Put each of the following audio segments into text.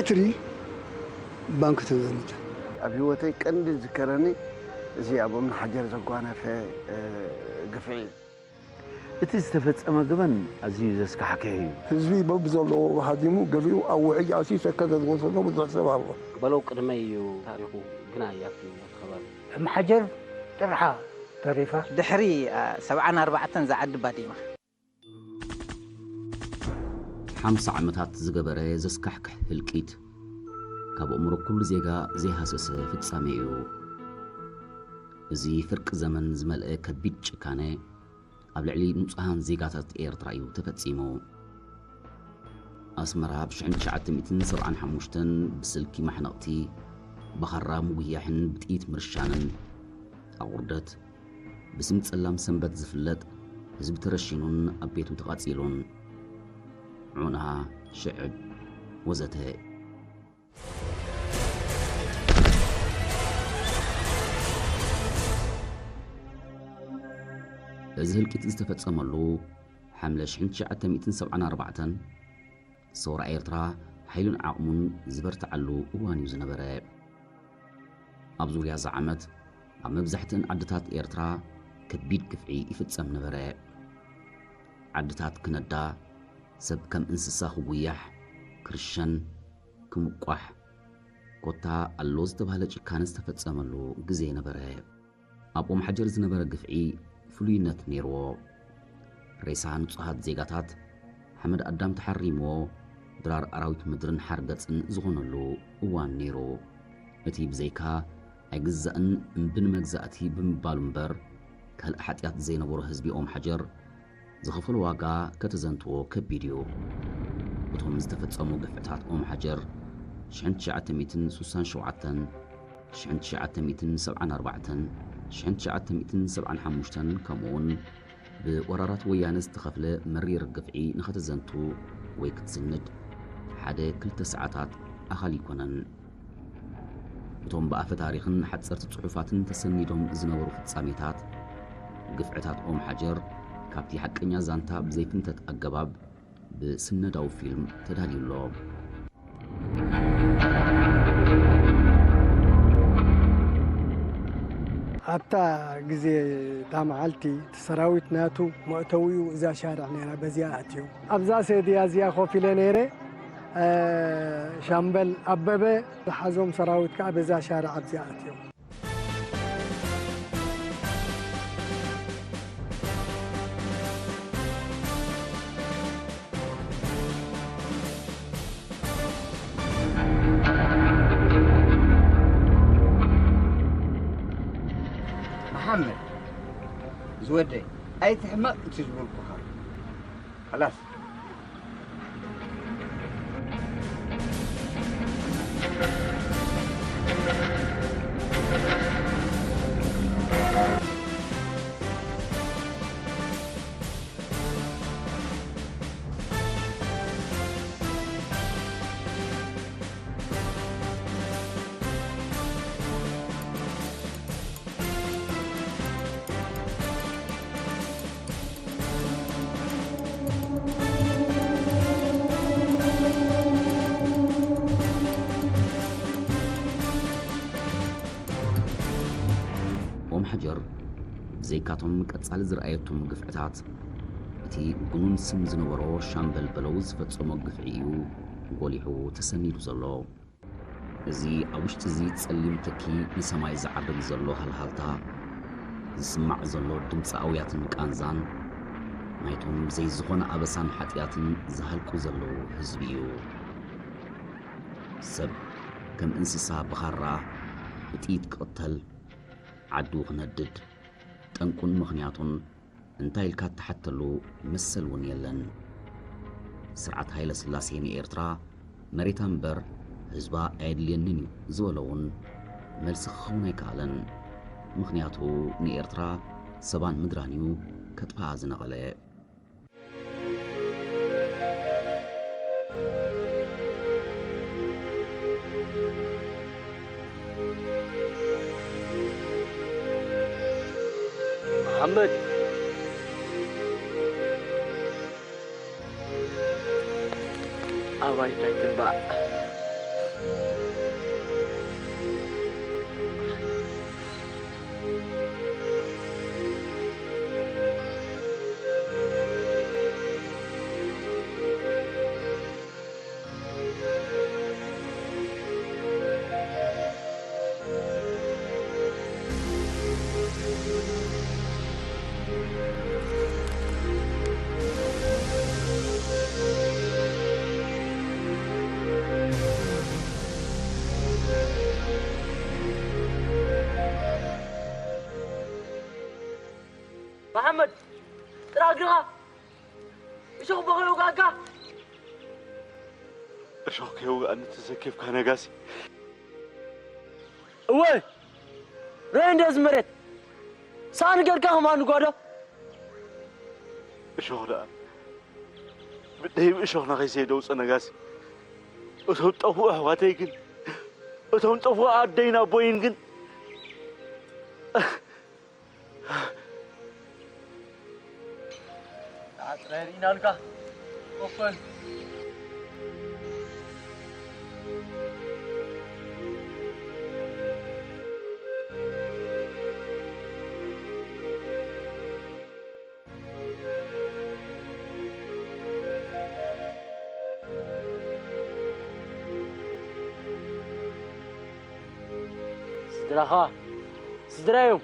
ትሪ ባንክ ተዘሚተ። ኣብ ህይወተይ ቀንዲ ዝከረኒ እዚ ኣብ ኦም ሓጀር ዘጓነፈ ግፍዒ እዩ። እቲ ዝተፈጸመ ገበን ኣዝዩ ዘስካሕክሕ እዩ። ህዝቢ በብዘለዎ ሃዲሙ ገሊኡ ኣብ ውሕጅ ኣትዩ ሰከረ ዝወሰዶ ብዙሕ ሰብ ኣሎ። በለው ቅድመይ እዩ ታሪኹ ግና ያፍዩ እቲ ከባቢ። እምሓጀር ጥርሓ ተሪፋ። ድሕሪ ሰብዓን ኣርባዕተን ዝዓዲ ባዲማ። ሓምሳ ዓመታት ዝገበረ ዘስካሕክሕ ህልቂት፣ ካብ ኣእምሮ ኩሉ ዜጋ ዘይሃሰሰ ፍጻሜ እዩ። እዚ ፍርቂ ዘመን ዝመልአ ከቢድ ጭካነ፣ ኣብ ልዕሊ ንጹሃን ዜጋታት ኤርትራ እዩ ተፈጺሙ። ኣስመራ ብ ሽሕን ትሽዓተ ሚእትን ሰብዓን ሓሙሽተን ብስልኪ ማሕነቕቲ፣ ብኻራ ምጉያሕን ብጥይት ምርሻንን፣ ኣቑርደት፣ ብስም ጸላም ሰንበት ዝፍለጥ ህዝቢ ተረሺኑን ኣብ ቤቱ ተቓጺሉን፣ ዑና፣ ሽዕብ፣ ወዘተ። እዚ ህልቂት ዝተፈጸመሉ ሓምለ ሽሕን ትሽዓተ ሚእትን ሰብዓን ኣርባዕተን ሰውራ ኤርትራ ሓይሉን ዓቕሙን ዝበርትዓሉ እዋን እዩ ዝነበረ። ኣብ ዙርያ እዛ ዓመት ኣብ መብዛሕትእን ዓድታት ኤርትራ ከቢድ ግፍዒ ይፍጸም ነበረ። ዓድታት ክነዳ፣ ሰብ ከም እንስሳ ክጉያሕ፣ ክርሸን፣ ክምቋሕ፣ ኮታ ኣሎ ዝተባህለ ጭካነ ዝተፈጸመሉ ግዜ ነበረ። ኣብ ኦም ሓጀር ዝነበረ ግፍዒ ፍሉይነት ነይርዎ። ሬሳ ንጹሃት ዜጋታት ሓመድ ኣዳም ተሓሪምዎ ድራር ኣራዊት ምድርን ሓርገጽን ዝኾነሉ እዋን ነይሩ። እቲ ብዘይካ ኣይግዛእን እምቢ ንመግዛእቲ ብምባሉ እምበር ካልእ ሓጢኣት ዘይነበሮ ህዝቢ ኦም ሓጀር ዝኸፈሎ ዋጋ ከተዘንትዎ ከቢድ እዩ። እቶም ዝተፈጸሙ ግፍዕታት ኦም ሓጀር ሽሕን ትሽዓተ ሚእትን ስሳን ሸውዓተን፣ ሽሕን ትሽዓተ ሚእትን ሰብዓን ኣርባዕተን፣ ሽሕን ትሽዓተ ሚእትን ሰብዓን ሓሙሽተን ከምኡውን ብወራራት ወያነ ዝተኸፍለ መሪር ግፍዒ ንኸተዘንቱ ወይ ክትስንድ ሓደ ክልተ ሰዓታት ኣኻሊ ኣይኮነን። እቶም ብኣፈ ታሪኽን ሓጸርቲ ጽሑፋትን ተሰኒዶም ዝነበሩ ፍጻሜታት ግፍዕታት ኦም ሓጀር ካብቲ ሓቀኛ ዛንታ ብዘይፍንተት ኣገባብ ብስነዳዊ ፊልም ተዳልዩ ኣሎ። ኣብታ ግዜ እታ መዓልቲ እቲ ሰራዊት ናቱ መእተዊኡ እዛ ሻርዕ ነይራ፣ በዚኣ ኣትዮም። ኣብዛ ሰድያ እዚኣ ኮፍ ኢለ ነይረ። ሻምበል ኣበበ ዝሓዞም ሰራዊት ከዓ በዛ ሻርዕ ኣብዚኣ ኣትዮም። መሓመድ ዝወደይ ኣይትሕመቕ እቲ ዝበልኩኻ ኸላስ። ኦም ሓጀር ብዘይካቶም ቀጻሊ ዝረኣየቶም ግፍዕታት፣ እቲ ግኑን ስም ዝነበሮ ሻምበል በለው ዝፈጸሞ ግፍዒ እዩ ጎሊሑ ተሰኒዱ ዘሎ። እዚ ኣብ ውሽጢ እዚ ጸሊም ትኪ ንሰማይ ዝዓርግ ዘሎ ሃልሃልታ፣ ዝስማዕ ዘሎ ድምጺ ኣውያትን ቃንዛን፣ ናይቶም ብዘይ ዝኾነ ኣበሳን ሓጢኣትን ዝሃልቁ ዘለዉ ህዝቢ እዩ። ሰብ ከም እንስሳ ብኻራ ብጥይት ክቕተል፣ ዓዱ ክነድድ፣ ጠንቁን ምኽንያቱን እንታይ ኢልካ እትሓተሉ መሰል እውን የለን። ስርዓት ሃይለ ስላሴ ንኤርትራ መሬታ እምበር ህዝባ ኣየድልየንን እዩ ዝበሎ እውን መልሲ ክኸውን ኣይከኣለን። ምኽንያቱ ንኤርትራ ሰባን ምድራን እዩ ከጥፍኣ ዝነቐለ። መሓመድ ኣባይ እንታይ ትንባእ? መሓመድ፣ ጥራ እግርኻ እሾኽ እባ ከይወግኣካ። እሾኽ ከይወግኣኒ ተዘኪርካ ነጋሲ። እወ፣ ርእ እንደ እዚ መሬት ሳእኒ ጌርካ ከማን ጓዶ። እሾኽ ደኣ ብደይ ብእሾኽና ከይሰይደውፀ ነጋሲ። እቶም ጠፍኡ ኣሕዋተይ ግን፣ እቶም ጠፍኡ ኣደይን ኣቦይን ግን፣ ንዓጥራይ ርኢናልካ። ኮፍ በል። ስድራኻ ስድራ እዮም፣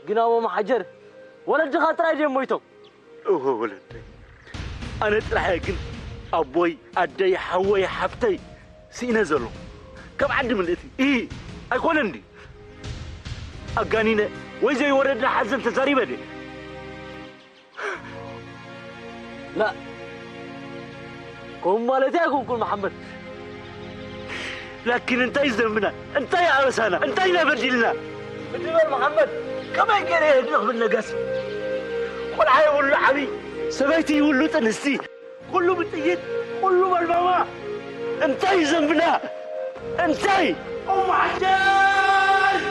ግን ኣቦ መሓጀር ወለድኻ ጥራይ ድዮም ሞይቶም? እወ ወለደይ፣ ኣነ ጥራሕ እየ ግን ኣቦይ፣ ኣደይ፣ ሓወይ፣ ሓፍተይ ስኢነ ዘለኹ። ካብ ዓዲ ምልእቲ ኢ ኣይኮነን ድዩ? ኣጋኒነ ወይ ዘይወረድና ሓዘን ተዛሪበ ድየ? لا، ከምኡ ማለተይ ኣይኮንኩን መሓመድ። ላኪን እንታይ እዩ ዘንብና? እንታይ ኣበሳና? እንታይ ኢና በዲልና? እንድበር መሓመድ፣ ከመይ ገይረ እየ ህድእ ክብል ነጋሲ? ቆልዓ ይብሉ ዓብዪ፣ ሰበይቲ ይብሉ ጥንስቲ፣ ኩሉ ብጥይት፣ ኩሉ በልባማ። እንታይ እዩ ዘንብና? እንታይ? ኡም ሓጀር!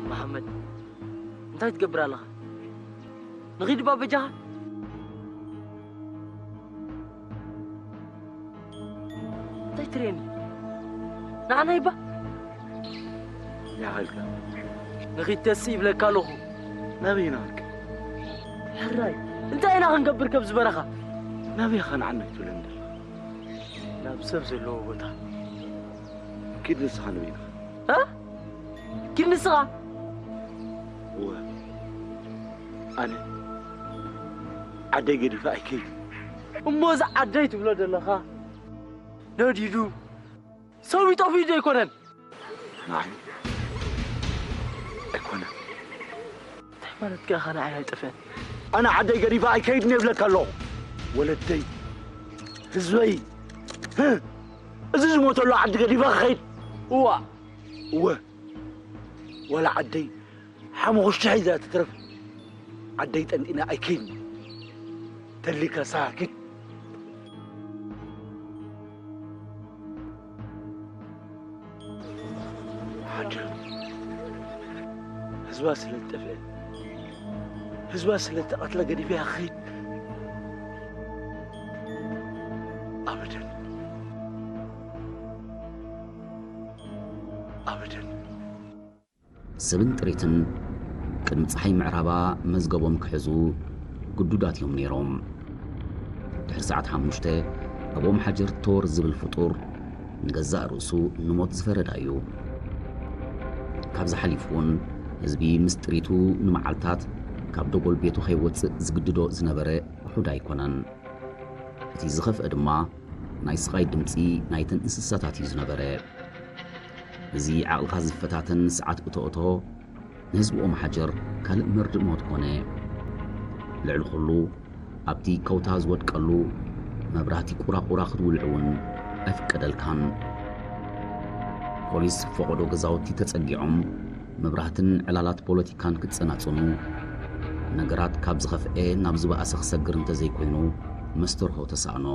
መሓመድ፣ እንታይ ትገብር ኣለኻ? ንኺድ እባ በጃኻ። እንታይ ትርእየኒ? ንዓና ይባ? ይሃልካ። ንኺድ ተስእ ይብለካ ኣለኹ። ናበይ ኢና ክንከድ? ሕራይ፣ እንታይ ኢና ክንገብር ከብዚ በረኻ? ናበይ ኸንዓና ኣይትብለኒ ዘለኻ? ናብ ሰብ ዘለዎ ቦታ። ኪድ ንስኻ ንበይንኻ። እ? ኪድ ንስኻ? እወ፣ ኣነ ዓደይ ገዲፈ ኣይከይድን። እሞ እዚ ዓደይ ትብሎ ዘለኻ ነዲዱ ሰብ ይጠፍኡ ዶ ኣይኮነን? ንዓይ ኣይኮነን። እንታይ ማለትካ ኢኻ ንዓይ ኣይጠፍአን? ኣነ ዓደይ ገዲፈ ኣይከይድን እየ እብለካ ኣለኹ። ወለደይ፣ ህዝበይ፣ ህ፣ እዚ ዝሞተሉ ዓዲ ገዲፈ ክኸይድ? እዋ። እወ። ዋላ ዓደይ ሓሙኽሽቲ ሒዛ ትትረፍ፣ ዓደይ ጠንጢነ ኣይከይድን። ተሊካ ሳኪት። ዓዲ ህዝባ ስለ ዝጠፍአ፣ ህዝባ ስለ ዝተቐትለ ገዲፈያ ክኸይድ? ኣበደን። ኣበደን። ሰብን ጥሪትን ቅድሚ ጸሓይ ምዕራባ መዝገቦም ክሕዙ ግዱዳት እዮም ነይሮም። ድሕሪ ሰዓት ሓሙሽተ፣ ኣብ ኦም ሓጀር ቶር ዝብል ፍጡር ንገዛእ ርእሱ ንሞት ዝፈረዳ እዩ። ካብዚ ሓሊፉ እውን ህዝቢ ምስ ጥሪቱ ንመዓልታት ካብ ደጎል ቤቱ ከይወጽእ ዝግድዶ ዝነበረ ውሑድ ኣይኮነን። እቲ ዝኸፍአ ድማ ናይ ስቓይ ድምጺ ናይተን እንስሳታት እዩ ዝነበረ። እዚ ዓቕልኻ ዝፈታተን ሰዓት እቶ እቶ ንህዝቢ ኦም ሓጀር ካልእ መርድእ ሞት ኮነ። ልዕሊ ኩሉ ኣብቲ ከውታ ዝወድቀሉ መብራህቲ ቁራቁራ ክትውልዕ እውን ኣይፍቀደልካን። ፖሊስ ፈቐዶ ገዛውቲ ተጸጊዖም መብራህትን ዕላላት ፖለቲካን ክትጸናጸኑ፣ ነገራት ካብ ዝኸፍኤ ናብ ዝበኣሰ ክሰግር እንተዘይኮይኑ መስተርሆ ተሳእኖ።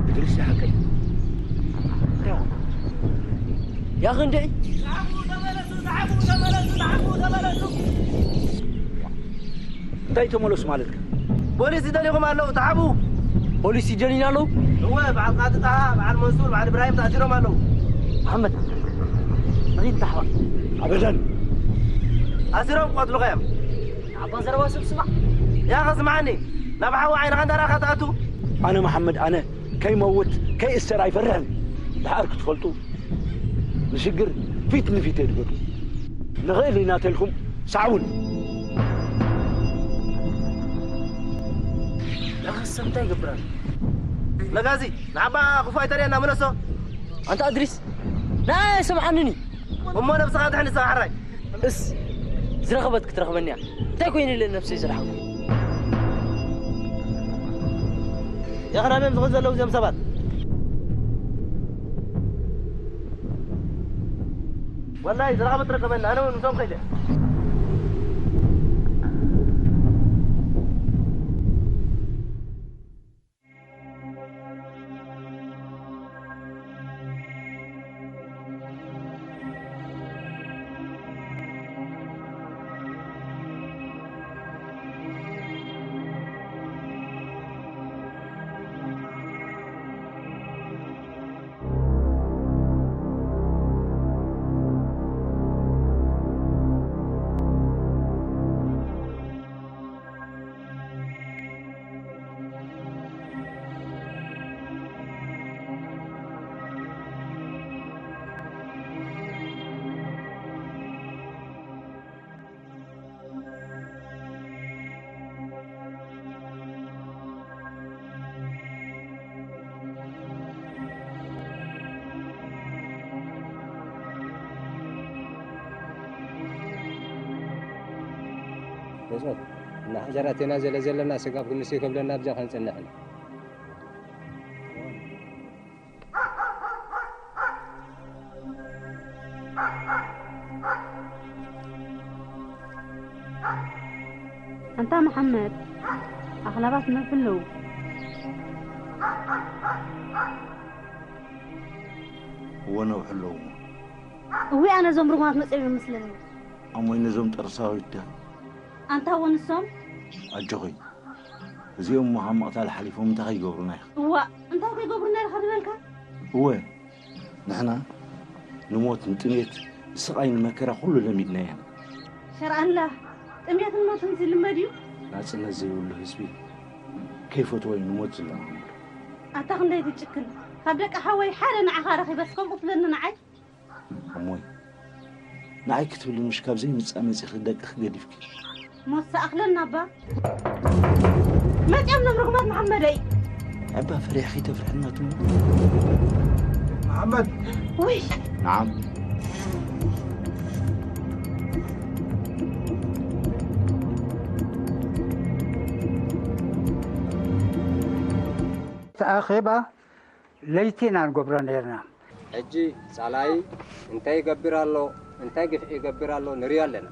እድሪስ ይሓቀይ። እንታይ ኾን? ያ ክንደይ? እንታይ ተመለሱ ማለትካ? ፖሊስ ይደልዩኹም ኣለዉ፣ ተሓቡ። ፖሊስ ይደልዩና ኣለዉ? እወ፣ በዓል ቃዲ ጣሃ፣ በዓል መንሱር፣ በዓል እብራሂም ተኣሲሮም ኣለዉ። መሓመድ፣ ንኺድ ንተሓባእ። ኣበደን። ኣሲሮም ክቐትሉኻ እዮም። ንዓባ ዘረባ ሰብ ስማዕ። ያኸ ስምዓኒ፣ ናብ ሓዊ ዓይንኻ እንዳረኣኻ ትኣቱ። ኣነ መሓመድ፣ ኣነ ከይመውት፣ ከይእሰር ኣይፈርሕን። ደሓር ክትፈልጡ፣ ንሽግር ፊት ንፊት እየ ድገዱ። ንኽእል ኢና ተልኩም፣ ሰዓቡን። ያኸ ሰብ እንታይ ይገብራል? ነጋዚ፣ ንዓባ ክፉ ኣይተርእየና፣ ምለሶ። ኣንታ እድሪስ፣ ንዓይ ኣይሰምዓንን እዩ። እሞ ነብስኻ ድሕን ንስኻ ሕራይ። እስ፣ ዝረኸበት ክትረኽበኒ እያ። እንታይ ኮይኑ ኢለ ነብሰይ ዝረሓኹ? ያኸ ናበይ እዮም ዝኸዱ ዘለዉ እዚኦም ሰባት? ወላሂ ዝረኸበት ትረከበኒ፣ ኣነ እውን ምስኦም ከይደ። በጾት፣ እና ሓጀራቴና ዘለ ዘለና ስጋብ ክንሲ ከብለና ብዛ ከንጽንሕን። ኣንታ መሓመድ፣ ኣኽላባት ነብሑ ኣለዉ። እወ፣ ነብሑ ኣለዉ እሞ። እዊ፣ ኣነ እዞም ርጉማት መጺኦም ይመስለኒ። ኣሞይ፣ ነዞም ጠርሳዊት ድያ? ኣንታ እወ፣ ንሶም። ኣጆኺ፣ እዚኦም እሞ ካብ ምቕታል ሓሊፎም እንታይ ከይገብሩና ኢኻ? እዋእ፣ እንታይ ከይገብሩና ኢኻ ዝበልካ? እወ፣ ንሕና ንሞት፣ ንጥሜት፣ ንስቓይ፣ ንመከራ ኩሉ ለሚድናዮ ኢና። ሸርኣላ፣ ጥሜትን ሞትን ዝልመድ እዩ። ናጽነት ዘይብሉ ህዝቢ ከይፈትዎ እዩ ንሞት ዝለማመዶ። ኣታ ክንደይ ትጭክን! ካብ ደቂ ሓወይ ሓደ ንዓኻ ረኺበስ ከምኡ ትብለኒ ንዓይ? እሞይ፣ ንዓይ ክትብሊ ምሽ ካብ ዘይምጻእ መጺኺ ደቅኺ ገዲፍኪ። ሞት ሰኣኽለና እባ። መጺኦም ሎም ርጉማት መሓመደይ። ኣባ ፈሪሕኺ ተፍርሕና ትሙ። መሓመድ። ውይ። ነዓም። ኣኼባ ለይቲ ኢና ንገብሮ ነርና። ሕጂ ጻላኢ እንታይ ይገብር ኣሎ፣ እንታይ ግፍዒ ይገብር ኣሎ ንሪኦ ኣለና።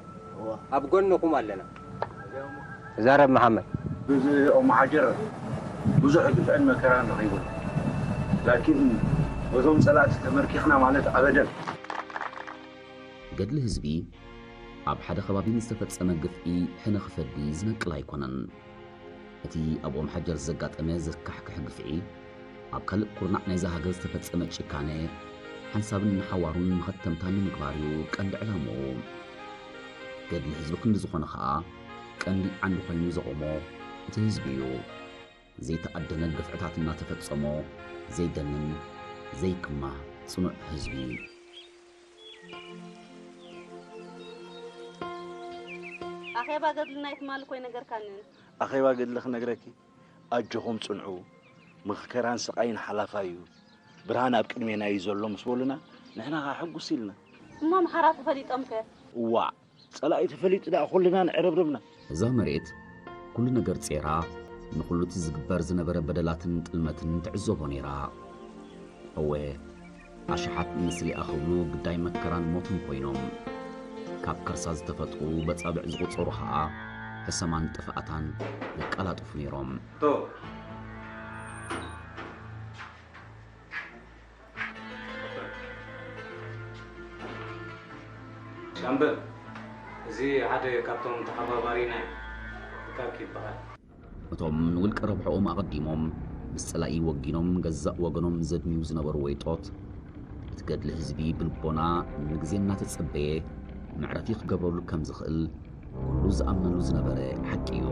ኣብ ጎንኹም ኣለና። ተዛረብ መሓመድ። እዚ ኦም ሓጀር ብዙሕ ግፍዕን መከራን ረኺቡ። ላኪን በዞም ጸላእቲ ተመርኪኽና ማለት ኣበደን። ገድሊ ህዝቢ ኣብ ሓደ ከባቢ ንዝተፈጸመ ግፍዒ ሕነ ክፈዲ ዝነቅል ኣይኮነን። እቲ ኣብ ኦም ሓጀር ዘጋጠመ ዘካሕክሕ ግፍዒ፣ ኣብ ካልእ ኩርናዕ ናይዛ ሃገር ዝተፈጸመ ጭካነ ሓንሳብን ንሓዋሩን መኸተምታ ንምግባር እዩ ቀንዲ ዕላምኡ። ገድሊ ህዝቢ ክንዲ ዝኾነ ኸኣ ቀንዲ ዓንዲ ኮይኑ ዘቖሞ እቲ ህዝቢ እዩ። ዘይተኣደነ ግፍዕታት እናተፈጸሞ ዘይደንን ዘይክማህ ጽኑዕ ህዝቢ። ኣኼባ ገድልና የትማሊ ኮይ ነገርካንን። ኣኼባ ገድሊ ክነግረኪ ኣጆኹም ጽንዑ፣ መኸራን ስቓይን ሓላፋይ እዩ፣ ብርሃን ኣብ ቅድሜና እዩ ዘሎ ምስ በሉና ንሕና ኸዓ ሕጉስ ኢልና። እሞ ኣምሓራ ተፈሊጦም ከ? እዋእ ጸላኢ ተፈሊጡ ደኣ ኩልና ንዕርብርብና። እዛ መሬት ኩሉ ነገር ጼራ ንኹሉ እቲ ዝግበር ዝነበረ በደላትን ጥልመትን ትዕዘቦ ነይራ። እወ ኣሽሓት ንስሊኣ ክብሉ ግዳይ መከራን ሞትን ኮይኖም ካብ ከርሳ ዝተፈጥሩ በጻብዕ ዝቑጸሩ ኸኣ ሕሰማን ጥፍኣታን የቃላጥፉ ነይሮም። ሻምበል፣ እዚ ሓደ ካብቶም ተሓባባሪና እዩ። ፍካክ ይበሃል። እቶም ንውልቀ ረብሕኦም ኣቐዲሞም ምስ ጸላኢ ወጊኖም ንገዛእ ወገኖም ዘድምዩ ዝነበሩ ወይጦት፣ እቲ ገድሊ ህዝቢ ብልቦና ንግዜ እናተጸበየ መዕረፊ ክገብረሉ ከም ዝኽእል ኩሉ ዝኣምነሉ ዝነበረ ሓቂ እዩ።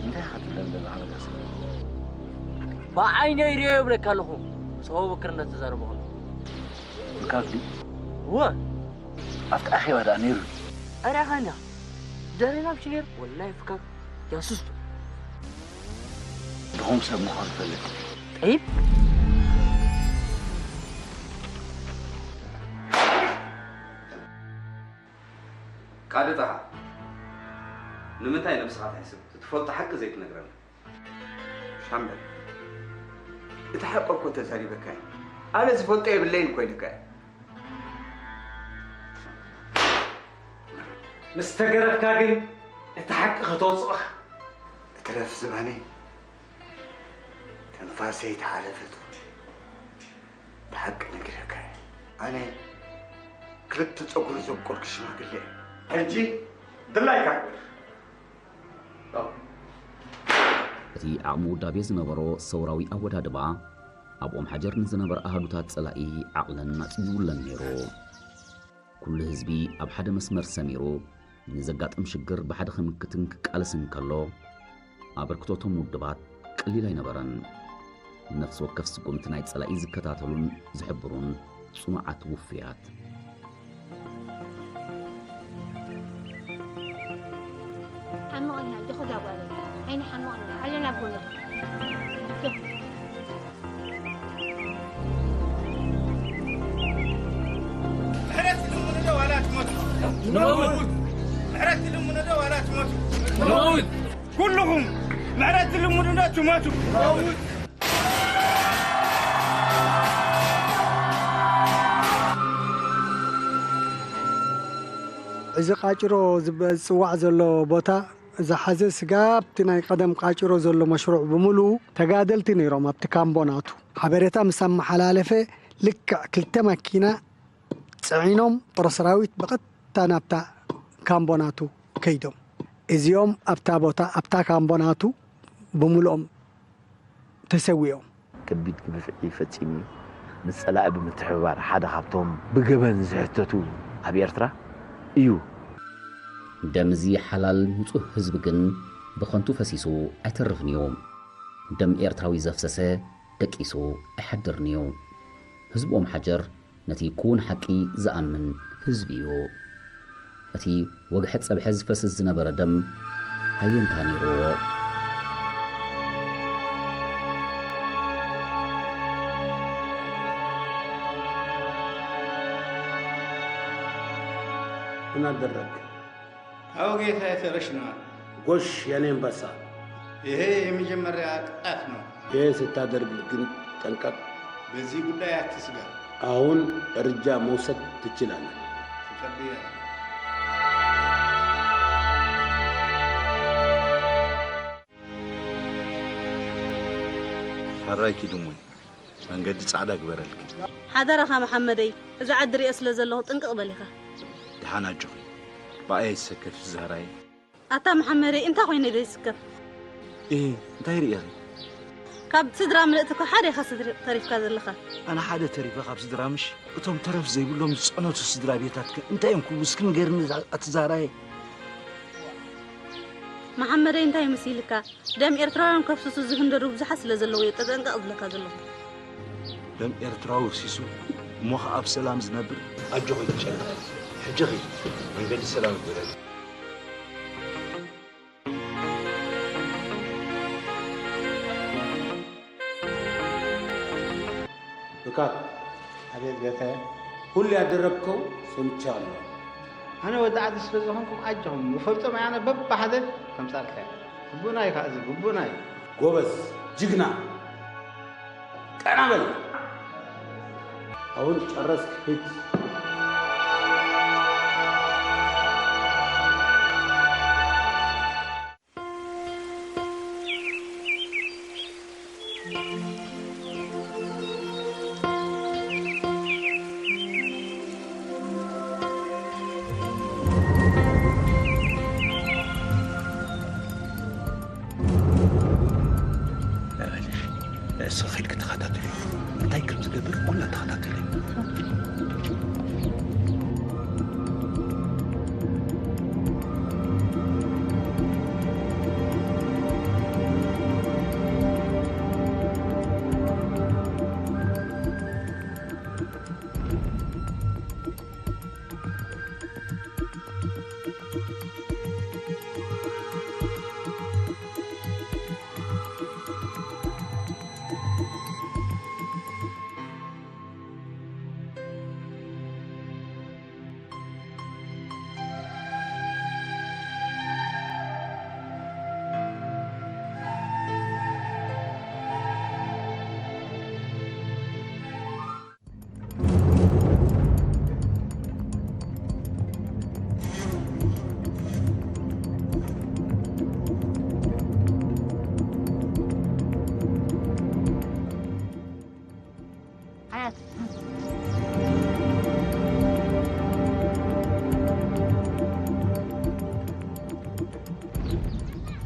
እንታይ ኢኻ ትብለኒ ዘለኻ መለስ? ብዓይነይ ርእዮ ይብለካ ኣለኹ። ምስ ኣቡበክር እናተዛረቡ ከለዉ። ፍካክ ድዩ? እወ። ኣብቲ ኣኼባ ደኣ ነይሩ ድዩ? ኣረ ኣኻ እንዲኻ ደሬና ብሽኔር ወላሂ ፍካክ ጃሱስ ድዩ? ድኹም ሰብ ምዃኑ ፈልጥ። ጠይብ። ቃዲ ጣሃ፣ ንምንታይ ነብስኻ ትሕስብ? እቲ ትፈልጦ ሓቂ ዘይትነግረና? ሻምበል፣ እቲ ሓቂ እኮ ተዛሪበካ እየ። ኣነ ዝፈልጦ የብለይን እኮ ኢሉካ እየ። ምስ ተገረፍካ ግን እቲ ሓቂ ከተውጽኦ ኢኻ። እትረፍ ዝባነይ፣ ትንፋሰይ ተሓለፈት። ብሓቂ ነጊረካ እየ። ኣነ ክልተ ጸጉሪ ዘብቆልኩ ሽማግለ እየ። ሕጂ ድላይካ ግበር። እቲ ዓቕሚ ውዳቤ ዝነበሮ ሰውራዊ ኣወዳድባ፣ ኣብ ኦም ሓጀር ንዝነበራ ኣሃዱታት ጸላኢ ዓቕለን ኣጽቢቡለን ነይሩ። ኩሉ ህዝቢ ኣብ ሓደ መስመር ሰሚሩ ንዘጋጥም ሽግር ብሓደ ክምክትን ክቃለስን ከሎ፣ ኣበርክቶቶም ውድባት ቀሊል ኣይነበረን። ነፍሲ ወከፍ ስጉምቲ ናይ ጸላኢ ዝከታተሉን ዝሕብሩን ጽኑዓት ውፉያት። ሓምቕ ኢና፣ ጆኹ እዛ ጓለይ። ኣይንሓምቕ ኢና፣ ኣለና ኣብ ጎንኻ። ጆኹ። ምሕረት ትልምኑ ዶ ዋላ ትሞቱ? ንመውት። ምሕረት ትልምኑ ዶ ዋላ ትሞቱ? ንመውት። ኩልኹም ምሕረት ትልምኑ ዶ ትሞቱ? ንመውት። እዚ ቃጭሮ ዝብ- ዝጽዋዕ ዘሎ ቦታ ዝሓዘ ስጋብ እቲ ናይ ቀደም ቃጭሮ ዘሎ መሽሩዕ ብምሉኡ ተጋደልቲ ነይሮም ኣብቲ ካምቦ ናቱ። ሓበሬታ ምስ ኣመሓላለፈ ልክዕ ክልተ መኪና ጽዒኖም ጦር ሰራዊት ብቐጥታ ናብታ ካምቦ ናቱ ከይዶም። እዚኦም ኣብታ ቦታ ኣብታ ካምቦ ናቱ ብምሉኦም ተሰዊኦም። ከቢድ ግፍዒ ፈጺሙ እዩ። ምስ ጸላኢ ብምትሕብባር ሓደ ካብቶም ብገበን ዝሕተቱ ኣብ ኤርትራ እዩ። ደም እዚ ሓላል ንጹህ ህዝቢ ግን ብኸንቱ ፈሲሱ ኣይተርፍን እዩ። ደም ኤርትራዊ ዘፍሰሰ ደቂሱ ኣይሓድርን እዩ። ህዝቢ ኦም ሓጀር ነቲ ክውን ሓቂ ዝኣምን ህዝቢ እዩ። እቲ ወግሐ ጸብሐ ዝፈስስ ዝነበረ ደም ሃየንታ ነይርዎ። ምን አደረግ? አዎ ጌታዬ፣ ተረሽነዋል። ጎሽ የኔ አንበሳ። ይሄ የመጀመሪያ ቅጣት ነው። ይህ ስታደርግ ግን ጠንቀቅ። በዚህ ጉዳይ አትስጋ። አሁን እርምጃ መውሰድ ትችላለህ። ተቀብያለሁ። ሕራይ ኪድ እሞይ፣ መንገዲ ጻዕዳ ግበረልኪ። ሓደራኻ መሓመደይ፣ እዛ ዓዲ ሪኦ ስለ ዘለኹ ጥንቅቕ በል ኢኻ። ደሓን ኣጆኺ፣ ብኣይ ኣይትሰከፊ ዛህራየ። ኣታ መሓመደይ፣ እንታይ ኮይነ ዘይስከፍ? እ፣ እንታይ ርእኺ? ካብ ስድራ ምልእቲ እኮ ሓደ ኢኻ ስድሪ ተሪፍካ ዘለኻ። ኣነ ሓደ ተሪፈ ካብ ስድራ ምሽ? እቶም ተረፍ ዘይብሎም ዝጸነቱ ስድራ ቤታትከ እንታይ እዮም ክብሉ እስኪ ንገርኒ ኣቲ ዛህራየ። መሓመደይ እንታይ መሲልካ? ደም ኤርትራውያን ከፍስሱ ዝህንደዱ ብዙሓት ስለ ዘለዉ እየ ጠጠንቀቕ ዝብለካ ዘለኹ። ደም ኤርትራዊ ኣፍሲሱ እሞ ኸኣ ብሰላም ዝነብር? ኣጆኺ ኣይትጨነቒ። ሕጂ ኺዲ መንገዲ ሰላም ይግበረልኪ። ፍቃድ፣ ኣቤት ጌታዬ። ሁሉ ያደረግከው ሰምቻለሁ። ኣነ ወዲ ዓዲ ስለ ዝኾንኩም ኣጆኹም፣ ብፈልጦም ኣነ በብሓደ ከምጻልካ እየ። ግቡእና እዩ ከኣ እዚ፣ ግቡእና እዩ። ጎበዝ፣ ጅግና፣ ቀና በል። አሁን ጨረስክ፣ ሂድ። ንእስኺ ኺድኪ ተኸታተሊ። እንታይ ከም ዝገብር ኩላ ተኸታተሊ።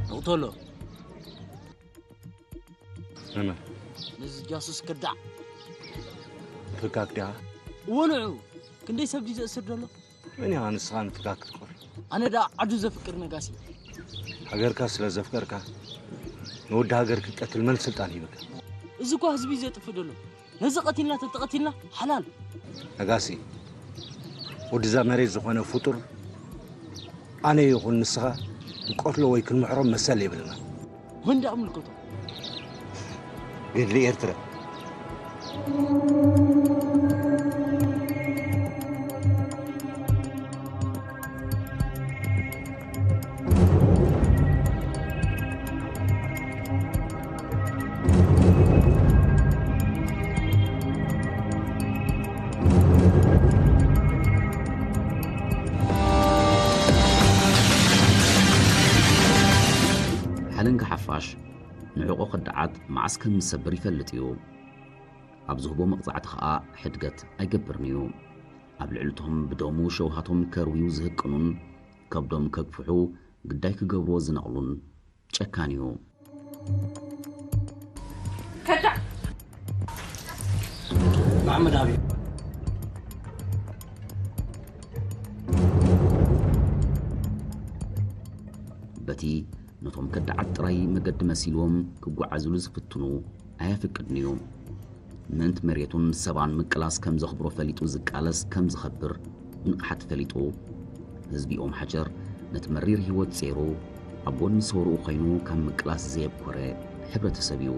እቕተሎ። መመ ነዚ ጃሱስ ክዳዕ። ፍካክ ዲኻ? እወ ንዑ። ክንደይ ሰብ ድዩ ዘእስር ዘሎ? መን ኢኻ ንስኻ ንፍካክ ክትቆር? ኣነ ደኣ ዓዱ ዘፍቅር ነጋሲ። ሃገርካ ስለ ዘፍቀርካ ንወዲ ሃገር ክትቀትል መን ስልጣን ሂብካ? እዚ እኳ ህዝቢ እዩ ዘጥፍእ ዘሎ። ነዚ ቀቲልና ተተቐቲልና ሓላል። ነጋሲ፣ ወድዛ መሬት ዝኾነ ፍጡር ኣነ ይኹን ንስኻ ክንቀትሎ ወይ ክንምሕሮ መሰል የብልና። ወንዳ ምልከቶ። ገድሊ ኤርትራ። ለንጋ ሓፋሽ ንዕቑ ከዳዓት መዓስ ከም ዝሰብር ይፈልጥ እዩ። ኣብ ዝህቦ መቕጻዕቲ ኸኣ ሕድገት ኣይገብርን እዩ። ኣብ ልዕልቶም ብደሙ ሸውሃቶም ከርውዩ ዝህቅኑን ከብዶም ከግፍሑ ግዳይ ክገብርዎ ዝነቕሉን ጨካን እዩ። ከዳዕ መሓመድ ኣቢ በቲ ነቶም ከዳዓት ጥራይ መገዲ መሲልዎም ክጓዓዙሉ ዝፍትኑ ኣየፍቅድን እዩ። ምእንቲ መሬቱን ሰባን ምቅላስ ከም ዘኽብሮ ፈሊጡ ዝቃለስ ከም ዝኸብር ብንቕሓት ፈሊጡ፣ ህዝቢ ኦም ሓጀር ነቲ መሪር ህይወት ጼሩ ኣብ ጎኒ ሰውርኡ ኮይኑ ካብ ምቅላስ ዘየብኮረ ሕብረተሰብ እዩ።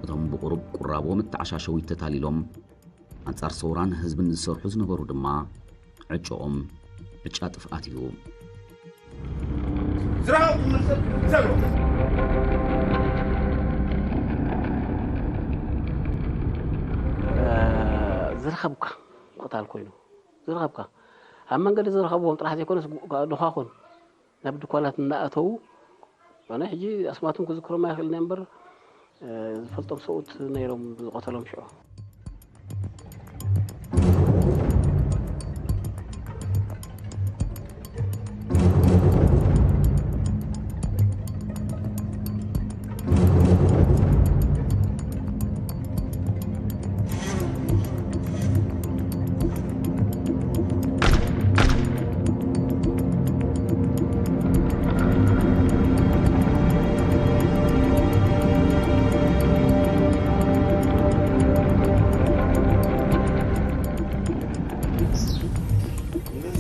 እቶም ብቑሩብ ቁራቦም እተዓሻሸዊት ተታሊሎም ኣንጻር ሰውራን ህዝብን ዝሰርሑ ዝነበሩ ድማ ዕጭኦም ዕጫ ጥፍኣት እዩ። ዝረኸብኩ መልሰት ሰብሮ ዝረኸብካ ምቕታል ኮይኑ ዝረኸብካ ኣብ መንገዲ ዝረኸብዎም ጥራሕ ዘይኮነስ ድዃኹን ናብ ድኳናት እናኣተዉ ኣነ ሕጂ ኣስማቶም ክዝክሮም ኣይኽእልን እየ እምበር ዝፈልጦም ሰብኡት ነይሮም ዝቐተሎም ሽዑ።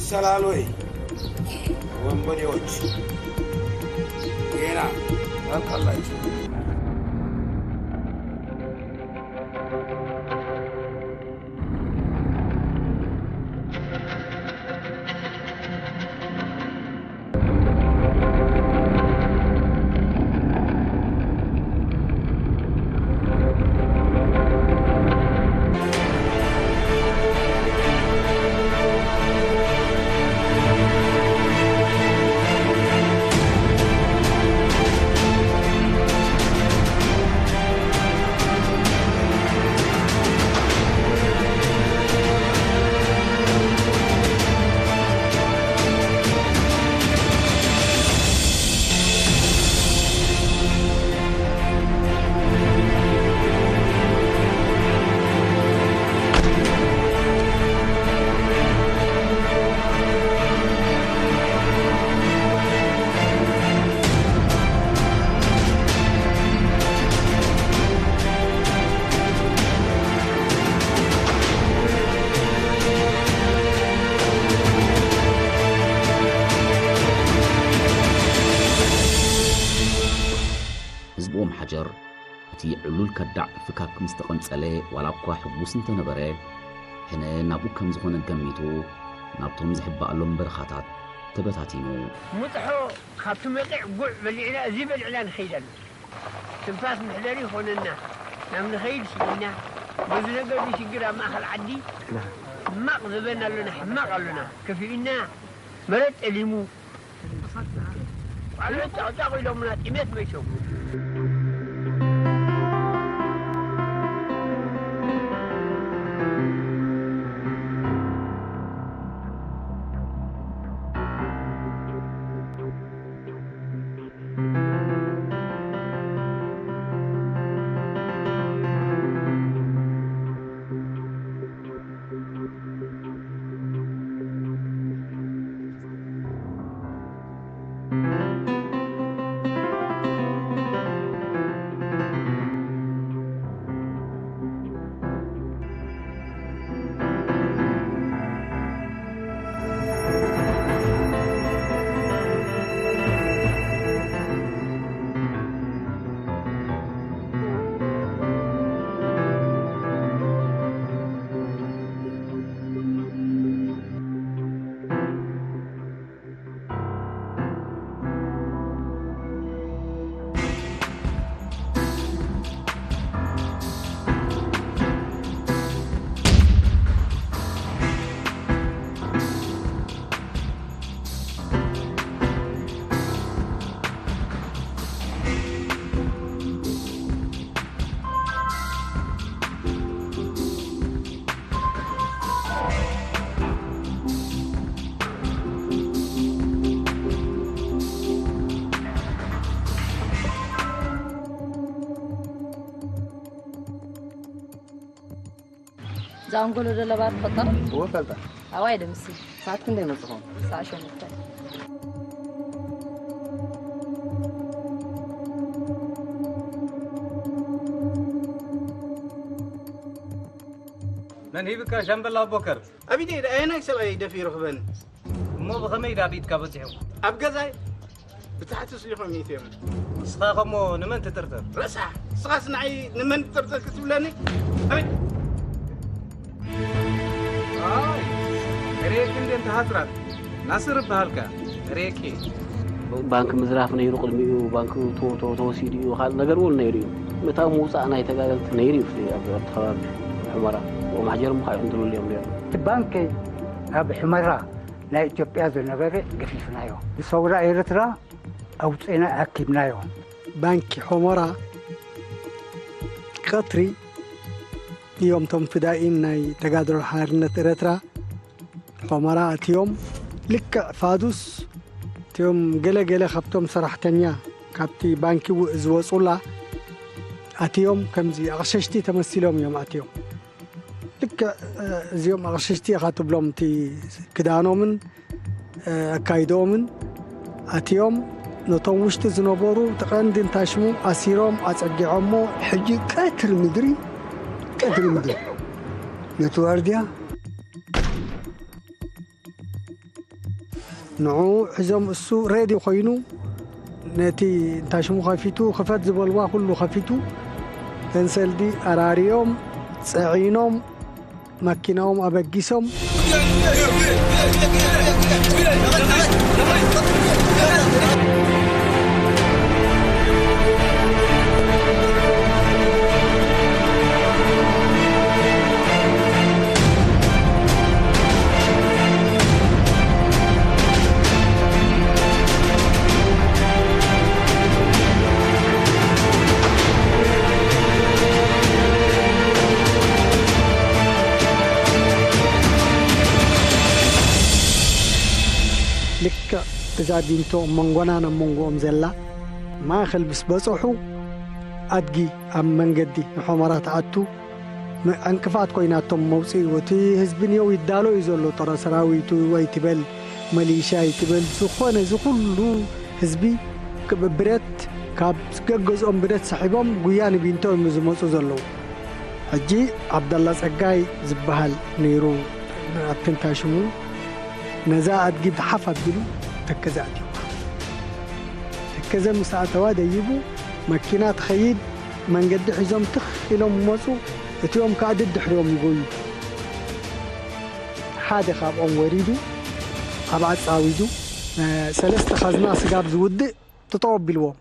ሰላሎይ ወንበዴዎች ጌና አልቃላችሁ። ህዝቢ ኦም ሓጀር እቲ ዕሉል ከዳዕ ፍካክ ምስ ተቐንጸለ ዋላ እኳ ሕጉስ እንተነበረ ሕነ ናብኡ ከም ዝኾነ ገሚቱ ናብቶም ዝሕባኣሎም በረኻታት ተበታቲኑ። ምጥሖ ካብቲ መጢዕ ጉዕ በሊዕና እዚ በሊዕና ንኸይድ ኣሎ። ትንፋስ መሕደሪ ይኾነና ናብ ንኸይድ ስኢንና። በዚ ነገር እዚ ሽግር ኣብ ማእኸል ዓዲ ሕማቕ ዝበና ኣሎና ሕማቕ ኣሎና። ከፊኡና መሬት ጠሊሙ። ባዕሎም ጫቕጫቕ ኢሎምና ጥሜት መይቶም። ኣንጎሎ ደለባ ትፈልጦ? እወ ፈልጣ። ኣዋይ ደምሲ። ሰዓት ክንደይ መጽኹም? ሰዓት ሸሞንተ። መን ሂብካ ሻምበል ኣቦከር? ኣቢደይ ደኣ ኣየናይ ሰብኣይ ደፊሩ ክበኒ? እሞ ብኸመይ ዳቢትካ በጺሑ? ኣብ ገዛይ ብታሕቲ ስሊኾም ይእትዮም። ንስኻ ከሞ ንመን ትጥርጥር? ረሳሕ፣ ንስኻስ ንዓይ ንመን ትጥርጥር ክትብለኒ? ኣይ! ኣይ፣ ሬክ እንዴ እንተሃጽራል ናስር እበሃልካ። ሬክ። ባንክ ምዝራፍ ነይሩ ቅድሚኡ፣ ባንክ ተወሲዱ እዩ፣ ካልእ ነገር እውን ነይሩ እዩ። ምእታው ምውፃእ ናይ ተጋደልቲ ነይሩ እዩ ኣብቲ ከባቢ ሑመራ። ወማሕጀር ምዃ ይኹን ትብሉ እዮም ነይሩ። እቲ ባንክ ኣብ ሑመራ ናይ ኢትዮጵያ ዝነበረ ገፊፍናዮ። ብሰውራ ኤርትራ ኣውፅእና ኣኪብናዮ። ባንኪ ሑመራ ቀትሪ እዮም እቶም ፍዳኢን ናይ ተጋድሎ ሓርነት ኤረትራ ሑመራ ኣትዮም። ልክዕ ፋዱስ እቲኦም ገለ ገለ ካብቶም ሰራሕተኛ ካብቲ ባንኪ ውእ ዝወፁላ ኣትዮም ከምዚ ኣቕሸሽቲ ተመሲሎም እዮም ኣትዮም። ልክዕ እዚኦም ኣቕሸሽቲ ኢኻ ትብሎም እቲ ክዳኖምን ኣካይድኦምን ኣትዮም ነቶም ውሽጢ ዝነበሩ እቲ ቀንዲ እንታይ ሽሙ ኣሲሮም ኣጸጊዖሞ። ሕጂ ቀትሪ ምድሪ ቀትሪ ምድሪ ነቲ ዋርድያ ንዑ ሒዞም እሱ ሬዲ ኮይኑ ነቲ እንታይ ሽሙ ከፊቱ ክፈት ዝበልዋ ኩሉ ከፊቱ ተንሰልዲ ኣራርዮም ጸዒኖም መኪናኦም ኣበጊሶም። ልክዕ እዛ ቢንቶ ኣብ መንጎና ናብ መንጎኦም ዘላ ማእኸል ምስ በፅሑ ኣድጊ ኣብ መንገዲ ንሖመራ ትኣቱ ዕንቅፋት ኮይናቶም መውፅኢ እቲ ህዝቢ ንየው ይዳሎ እዩ ዘሎ ጦረ ሰራዊቱ ኣይትበል መሊሻ ኣይትበል ዝኾነ እዚ ኩሉ ህዝቢ ብረት ካብ ገገዝኦም ብረት ሰሒቦም ጉያ ንቢንቶ እዮም ዝመፁ ዘለዉ ሕጂ ዓብደላ ፀጋይ ዝበሃል ነይሩ ኣብቲ እንታይ ሽሙ ነዛ ኣድጊ ብሓፍ ኣቢሉ ተከዘ ኣትዩ። ተከዘ ምስ ኣተዋ ደይቡ መኪና ትኸይድ መንገዲ ሒዞም ትኽ ኢሎም መፁ። እቲኦም ከዓ ድድሕሪኦም ይጎዩ። ሓደ ካብኦም ወሪዱ ኣብ ዓፃዊዱ ሰለስተ ኻዝና ስጋብ ዝውድእ ጠጠው ኣቢልዎም።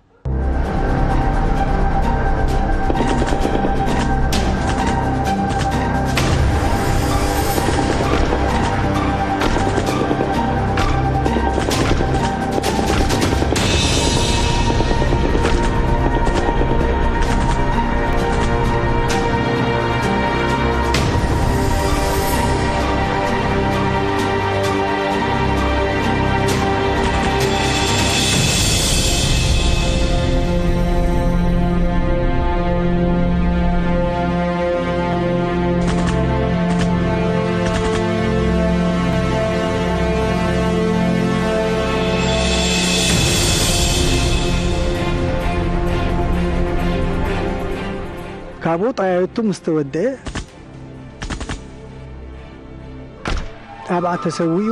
ካብኡ ጠያይቱ ምስ ተወደአ ኣብኣ ተሰዊኡ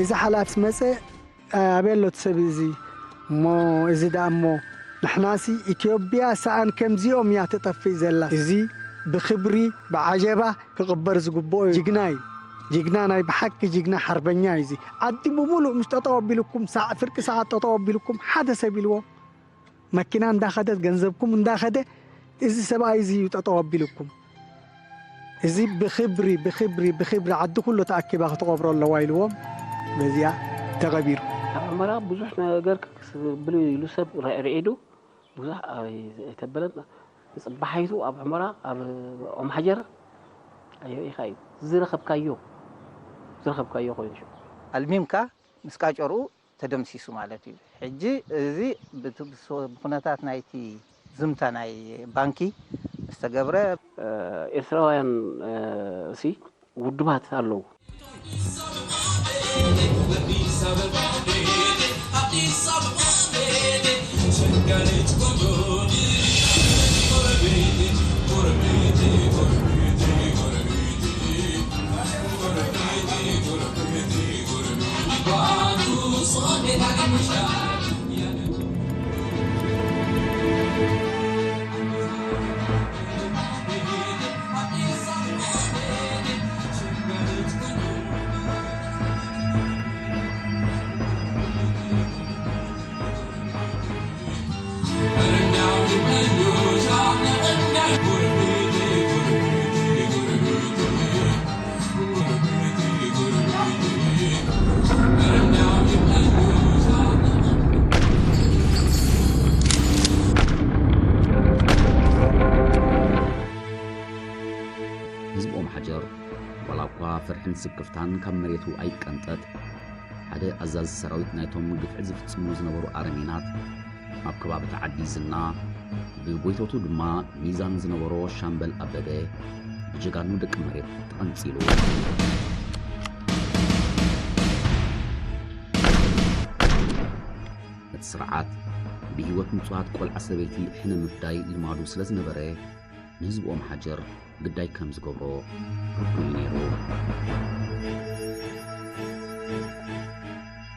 እዚ ሓላፊ መፀ ኣበይ ኣሎ እቲ ሰብ እዚ እሞ እዚ ደኣ እሞ ንሕናሲ ኢትዮጵያ ሰኣን ከምዚኦም እያ ትጠፍእ ዘላ እዚ ብክብሪ ብዓጀባ ክቕበር ዝግብኦ እዩ ጅግና እዩ ጅግና ናይ ብሓቂ ጅግና ሓርበኛ እዩ እዚ ዓዲ ብምሉእ ምስ ጠጠው ኣቢልኩም ሳዕ ፍርቂ ሰዓት ጠጠው ኣቢልኩም ሓደ ሰብ ኢልዎም መኪና እንዳኸደት ገንዘብኩም እንዳኸደ እዚ ሰብኣይ እዚ እዩ ጠጠው ኣቢልኩም እዚ ብክብሪ ብክብሪ ብክብሪ ዓዲ ኩሉ ተኣኪባ ክትቆብሮ ኣለዋ ኢልዎም በዚኣ ተቐቢሩ። ኣብ ሑመራ ብዙሕ ነገር ክብል ኢሉ ሰብ ርዒዱ ብዙሕ ኣይተበለን። ፅባሓይቱ ኣብ ሑመራ ኣብ ኦምሓጀር ኣየርኢኻ እዩ ዝረኸብካዮ ዝረኸብካዮ ኮይኑ ሽዑ ኣልሚምካ ምስ ቃጨርኡ ተደምሲሱ ማለት እዩ። ሕጂ እዚ ብቲ- ብስ- ብኩነታት ናይቲ ዝምታ ናይ ባንኪ ዝተገብረ። ኤርትራውያን ሲ ውድባት ኣለዉ። ህዝቢ ኦም ሓጀር ዋላ እኳ ፍርሕን ስክፍታን ካብ መሬቱ ኣይቀንጠጥ፣ ሓደ ኣዛዚ ሰራዊት ናይቶም ግፍዒ ዝፍጽሙ ዝነበሩ ኣረሜናት ኣብ ከባቢ ዓዲ ዝና ብጎይቶቱ ድማ ሚዛን ዝነበሮ ሻምበል ኣበበ ብጀጋኑ ደቂ መሬት ተቐንጺሉ። እቲ ስርዓት ብህይወት ንጹሃት ቆልዓ ሰበይቲ ሕነ ምፍዳይ ልማዱ ስለ ዝነበረ፣ ንህዝቢ ኦም ሓጀር ግዳይ ከም ዝገብሮ ርዱእ እዩ ነይሩ።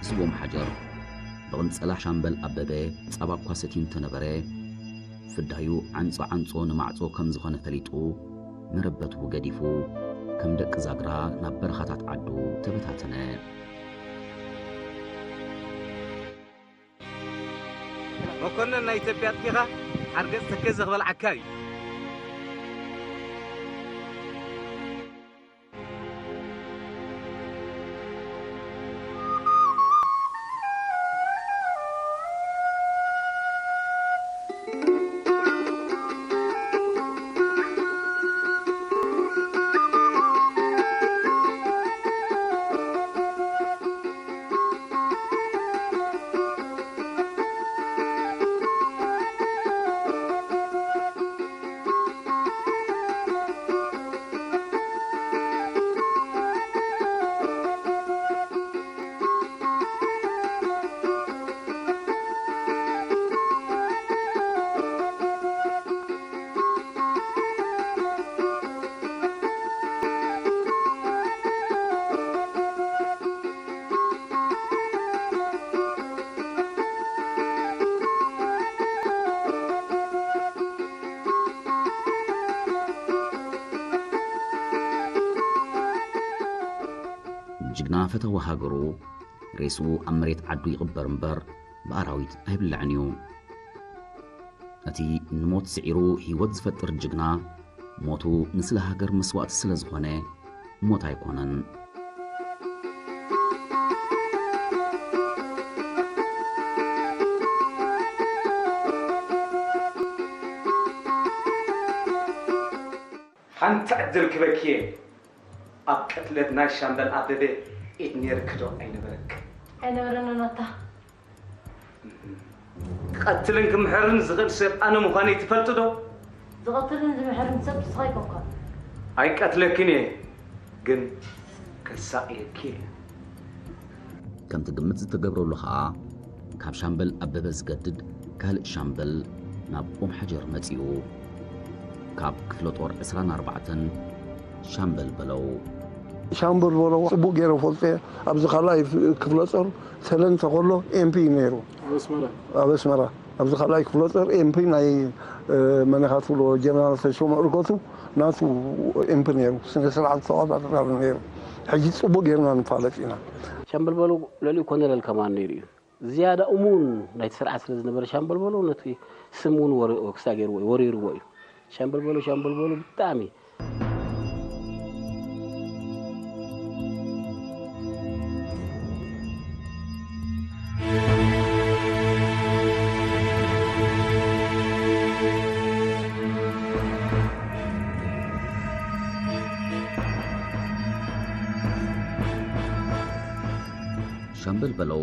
ህዝቢ ኦም ሓጀር ብቕንጸላ ሻምበል ኣበበ ጻባ እኳ ሰትዩ እንተነበረ፣ ፍዳዩ ዓንጾ ዓንጾ ንማዕጾ ከም ዝኾነ ፈሊጡ፣ መረበቱ ገዲፉ፣ ከም ደቂ ዛግራ ናብ በረኻታት ዓዱ ተበታተነ። መኮንን ናይ ኢትዮጵያ ኣጥፊኻ ሓርገጽ ተከዘ ክበልዓካ እዩ። ጅግና ፈተዋ ሃገሩ ሬስኡ ኣብ መሬት ዓዱ ይቕበር እምበር ብኣራዊት ኣይብላዕን እዩ። እቲ ንሞት ስዒሩ ህይወት ዝፈጥር ጅግና፣ ሞቱ ንስለ ሃገር መስዋእቲ ስለ ዝኾነ፣ ሞት ኣይኮነን። ሓንቲ ዕድል ክበኪየ፣ ኣብ ቅትለት ናይ ሻምበል ኣበበ ኢድ ነይርኪ ዶ ኣይነበረክ? ኣይነበረንን ኣታ። ክቐትልን ክምሕርን ዝኽእል ሰብ ኣነ ምዃነይ ትፈልጢ ዶ? ዝቐትልን ዝምሕርን ሰብ ንስኻ ኣይኮንካን። ኣይቀትለክን እየ፣ ግን ከሳቕየኪ እየ። ከምቲ ግምት ዝተገብረሉ ኸኣ፣ ካብ ሻምበል ኣበበ ዝገድድ ካልእ ሻምበል ናብ ኦም ሓጀር መጺኡ። ካብ ክፍለ ጦር ዕስራን ኣርባዕተን ሻምበል በለው። ሻምበል በለው ጽቡቕ ገይረ ፈልጦ እየ። ኣብዚ ካልኣይ ክፍለ ጦር ሰለንተ ከሎ ኤምፒ ነይሩ። ኣብ ኣስመራ። ኣብ ኣስመራ። ኣብዚ ካልኣይ ክፍለ ጦር ኤምፒ ናይ፣ እ፣ መን ኢኻ ትብሎ ጀነራል ተሾመ እርገቱ ናቱ ኤምፒ ነይሩ። ስነ ስርዓት ተቆጻጽራሉ ነይሩ። ሕጂ ጽቡቕ ጌርና ንፋለጥ ኢና። ሻምበል በለው ልዕሊኡ ኮሎኔል ከማን ነይሩ እዩ። ዝያዳ እሙን ናይቲ ስርዓት ስለ ዝነበረ ሻምበል በለው ነቲ ስም እውን ወረ-፣ ክስታ ገይርዎ እዩ፣ ወሪርዎ እዩ። ሻምበል በለው፣ ሻምበል በለው ብጣዕሚ። ሻምበል በለው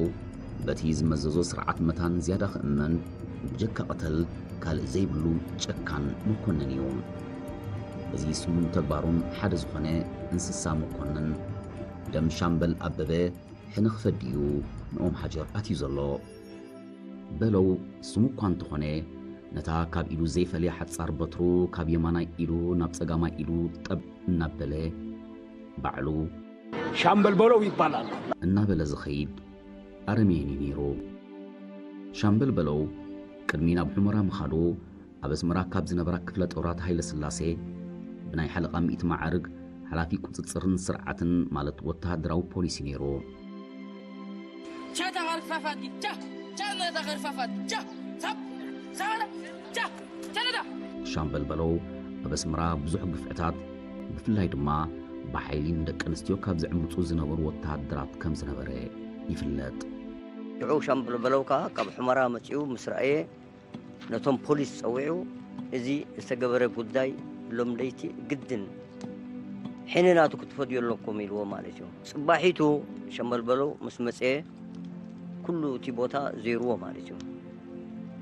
በቲ ዝመዘዞ ስርዓት መታን ዝያዳ ክእመን፣ ብጀካ ቅተል ካልእ ዘይብሉ ጨካን መኮንን እዩ። እዚ ስሙን ተግባሩን ሓደ ዝኾነ እንስሳ መኮንን፣ ደም ሻምበል ኣበበ ሕነ ክፈዲ እዩ ንኦም ሓጀር ኣትዩ ዘሎ። በለው፣ ስሙ እኳ እንተኾነ፣ ነታ ካብ ኢዱ ዘይፈልያ ሓጻር በትሩ ካብ የማናይ ኢዱ ናብ ጸጋማይ ኢዱ ጠብ እናበለ፣ ባዕሉ ሻምበል በለው ይባላል። እናበለ ዝኸይድ ኣረሜን እዩ ነይሩ። ሻምበል በለው ቅድሚ ናብ ሑመራ ምኻዱ፣ ኣብ ኣስመራ ካብ ዝነበራ ክፍለ ጦራት ሃይለ ስላሴ ብናይ ሓለቓ ሚእቲ ማዕርግ ሓላፊ ቁጽጽርን ስርዓትን፣ ማለት ወተሃደራዊ ፖሊሲ ነይሩ። ቻ ተኸርፋፋቲ፣ ቻ፣ ቻ ነታ ኸርፋፋቲ፣ ቻ፣ ሳብ፣ ሳበላ፣ ቻ፣ ቻ ነታ። ሻምበል በለው ኣብ ኣስመራ ብዙሕ ግፍዕታት፣ ብፍላይ ድማ ብሓይሊ ንደቂ ኣንስትዮ ካብ ዝዕምጹ ዝነበሩ ወተሃደራት ከም ዝነበረ ይፍለጥ። ሽዑ ሻምበል በለው ከኣ ካብ ሑመራ መጺኡ ምስ ረኣየ፣ ነቶም ፖሊስ ጸዊዑ፣ "እዚ ዝተገበረ ጉዳይ ሎም ለይቲ ግድን ሕነ ናቱ ክትፈድዩ ኣለኩም" ኢልዎ ማለት እዩ። ጽባሒቱ ሻምበል በለው ምስ መጸ፣ ኩሉ እቲ ቦታ ዜርዎ ማለት እዩ።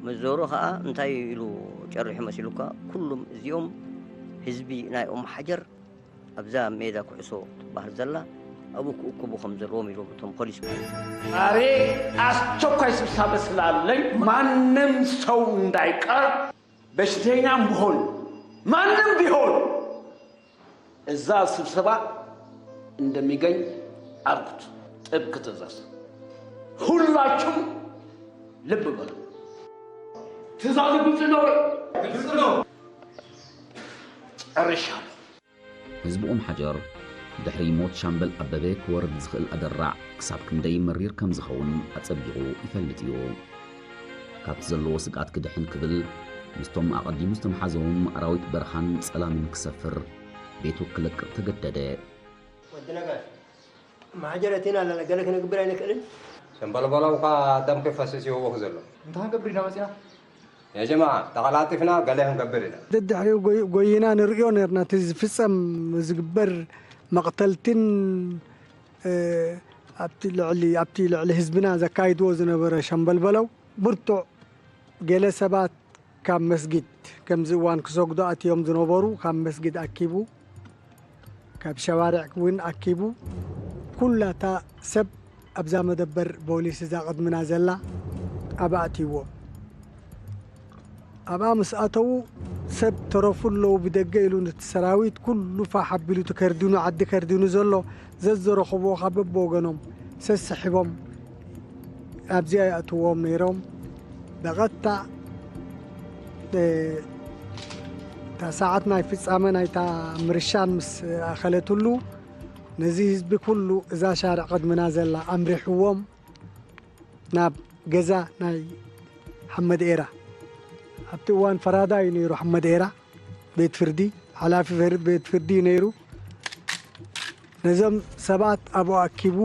ምስ ዞሮ ከኣ እንታይ ኢሉ ጨሪሑ መሲሉካ፣ "ኩሉም እዚኦም ህዝቢ ናይ ኦም ሓጀር ኣብዛ ሜዳ ኩዕሶ ትበሃል ዘላ ኣብኡ ክእክቡ ከም ዘለዎም" ኢሎም እቶም ፖሊስ ማለት እዩ። ዛሬ አስቸኳይ ስብሰባ ስላለኝ ማንም ሰው እንዳይቀር፣ በሽተኛም ቢሆን ማንም ቢሆን እዛ ስብሰባ እንደሚገኝ አርጉት። ጥብቅ ትእዛዝ። ሁላችሁም ልብ በሉ። ትእዛዙ ግልጽ ነው ወይ? ግልጽ ነው። ጨርሻለሁ። ህዝቢ ኦም ሓጀር ድሕሪ ሞት ሻምበል ኣበበ ክወርድ ዝኽእል ኣደራዕ ክሳብ ክንደይ መሪር ከም ዝኸውን ኣጸቢቑ ይፈልጥ እዩ። ካብቲ ዘለዎ ስግኣት ክድሕን ክብል፣ ምስቶም ኣቐዲሙ ዝተመሓዘዎም ኣራዊት በረኻን ጸላምን ክሰፍር፣ ቤቱ ክለቅቕ ተገደደ። ወዲ ነጋሽ፣ ማሕጀረት ኢና ኣለና፣ ገለ ክነግብር ኣይንኽእልን። ሸምበልበሎም እኳ ደም ክፈስስ ይህወኽ ዘሎ። እንታይ ክንገብር ኢና መጺና? ያ ጀማዓ፣ ተቐላጢፍና ገለ ክንገብር ኢና። ደድሕሪኡ ጎይ-፣ ጎይና ንርእዮ ነርና፣ እቲ ዝፍጸም ዝግበር መቕተልትን፣ እ፣ ኣብቲ ልዕሊ፣ ኣብቲ ልዕሊ ህዝብና ዘካይድዎ ዝነበረ ሸምበልበለው ብርቱዕ፣ ገለ ሰባት ካብ መስጊድ፣ ከምዚ እዋን ክሰግዱ ኣትዮም ዝነበሩ፣ ካብ መስጊድ ኣኪቡ፣ ካብ ሸዋርዕ እውን ኣኪቡ፣ ኩላታ ሰብ ኣብዛ መደበር ፖሊስ እዛ ቅድምና ዘላ ኣብኣ ኣትይዎም። ኣብኣ ምስ ኣተዉ፣ ሰብ ተረፉ ኣለዉ ብደገ ኢሉ ነቲ ሰራዊት ኩሉ ፋሕ ኣቢሉ፣ እቲ ከርዲኑ፣ ዓዲ ከርዲኑ ዘሎ ዘዘረኸብዎ ካብ በብወገኖም ሰስሒቦም ኣብዚኣ የእትዎም ነይሮም። ብቐጥታ፣ እ፣ እታ ሰዓት ናይ ፍጻመ ናይታ ምርሻን ምስ ኣኸለትሉ፣ ነዚ ህዝቢ ኩሉ እዛ ሻርዕ ቅድምና ዘላ ኣምሪሕዎም ናብ ገዛ ናይ ሓመድ ኤራ። ኣብቲ እዋን ፈራዳይ እዩ ነይሩ ሓመድ ኤራ፣ ቤት ፍርዲ፣ ሓላፊ ፈር-፣ ቤት ፍርዲ እዩ ነይሩ። ነዞም ሰባት ኣብኡ ኣኪቡ፣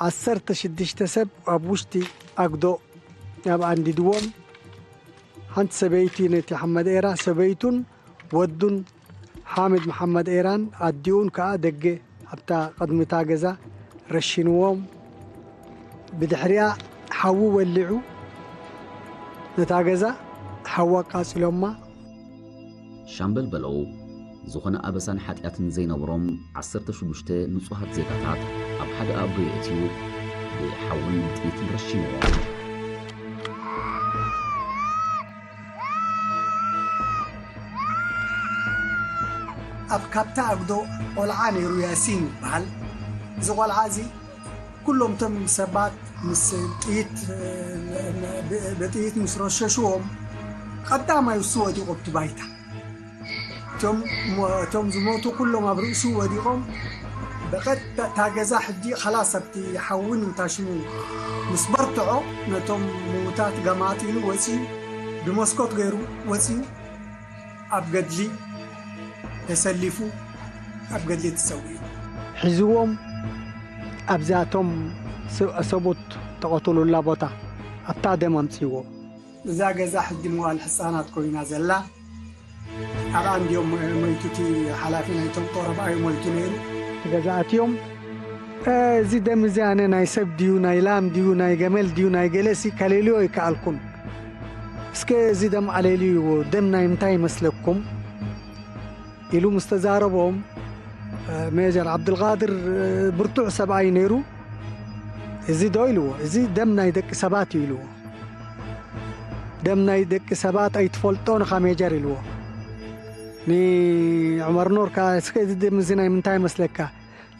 ዓሰርተ ሽዱሽተ ሰብ ኣብ ውሽጢ ኣግዶ ኣብ ኣንዲድዎም። ሓንቲ ሰበይቲ ነቲ ሓመድ ኤራ፣ ሰበይቱን ወዱን ሓሚድ መሓመድ ኤራን ኣዲኡን ከኣ ደገ ኣብታ ቅድሚታ ገዛ ረሺንዎም። ብድሕሪኣ ሓዊ ወሊዑ ነታ ገዛ ሓዊ ኣቃጺሎማ። ሻምበል በለው፣ ዝኾነ ኣበሳን ሓጢኣትን ዘይነበሮም ዓሰርተ ሽዱሽተ ንጹሃት ዜጋታት ኣብ ሓደ ኣጎ የእትዩ ብሓውን ብጥይትን ረሺንዎም። ኣብ ካብታ ኣግዶ ቆልዓ ነይሩ፣ ያሲን ይበሃል። እዚ ቆልዓ እዚ ኩሎም እቶም ሰባት ምስ ጥይት፣ ብ-፣ ብጥይት ምስ ረሸሽዎም፣ ቀዳማይ እሱ ወዲቑ ኣብቲ ባይታ። እቶም ሞ-፣ እቶም ዝሞቱ ኩሎም ኣብ ርእሱ ወዲቖም፣ ብቐጥታ እታ ገዛ ሕጂ ኸላስ ኣብቲ ሓውን እታ ሽሙ ምስ በርትዖ፣ ነቶም ምዉታት ገማጢሉ ወጺኡ፣ ብመስኮት ገይሩ ወጺኡ፣ ኣብ ገድሊ ተሰሊፉ፣ ኣብ ገድሊ ተሰዊኡ። ሒዝዎም ኣብዚኣቶም ስ-፣ ሰቡት ተቐተሉላ ቦታ ኣብታ ደም ኣምጽእዎ። እዛ ገዛ ሕጂ መዋል ሕጻናት ኮይና ዘላ፣ ኣብኣ እንድዮም ሞ-፣ ሞይቱ፣ እቲ ሓላፊ ናይቶም ጦር ኣብኣ እዩ ሞይቱ ነይሩ። እቲ ገዛ ኣትዮም፣ "እ፣ እዚ ደም እዚ ኣነ ናይ ሰብ ድዩ፣ ናይ ላም ድዩ፣ ናይ ገመል ድዩ፣ ናይ ገለሲ ከለልዮ ኣይከኣልኩን። እስከ እዚ ደም ኣለልይዎ፣ ደም ናይ ምንታይ ይመስለኩም? ኢሉ ምስ ተዛረቦም፣ እ፣ ሜጀር ዓብድልቃድር፣ እ፣ ብርቱዕ ሰብኣይ ነይሩ። "እዚ ዶ?" ኢልዎ። "እዚ ደም ናይ ደቂ ሰባት እዩ" ኢልዎ። "ደም ናይ ደቂ ሰባት ኣይትፈልጦን ኢኻ ሜጀር" ኢልዎ። ንዑመር ኑር ከኣ፣ "እስከ እዚ ደም እዚ ናይ ምንታይ ይመስለካ?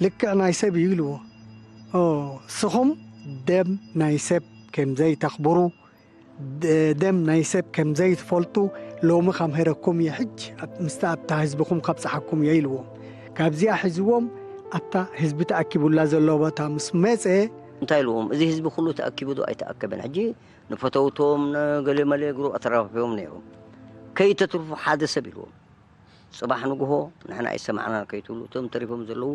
ልክዕ ናይ ሰብ እዩ" ኢልዎ። "ኦ፣ ንስኹም ደም ናይ ሰብ ከም ዘይተኽብሩ፣ ደ-፣ ደም ናይ ሰብ ከም ዘይትፈልጡ ሎሚ ከምህረኩም እየ፣ ሕጂ ኣብ-፣ ምስታ ኣብታ ህዝብኹም ከብጽሓኩም እየ" ኢልዎም። ካብዚኣ ሒዝዎም ኣብታ ህዝቢ ተኣኪቡላ ዘሎ ቦታ ምስ መጸ፣ እንታይ ኢልዎም? "እዚ ህዝቢ ኩሉ ተኣኪቡ ዶ ኣይተኣከበን? ሕጂ ንፈተውቶም፣ ንገለ መለ ግሩፕ ኣተራባቢቦም ነይሮም። ከይተትርፉ ሓደ ሰብ" ኢልዎም። "ጽባሕ ንግሆ ንሕና ኣይሰማዕናን" ከይትብሉ፣ እቶም ተሪፎም ዘለዉ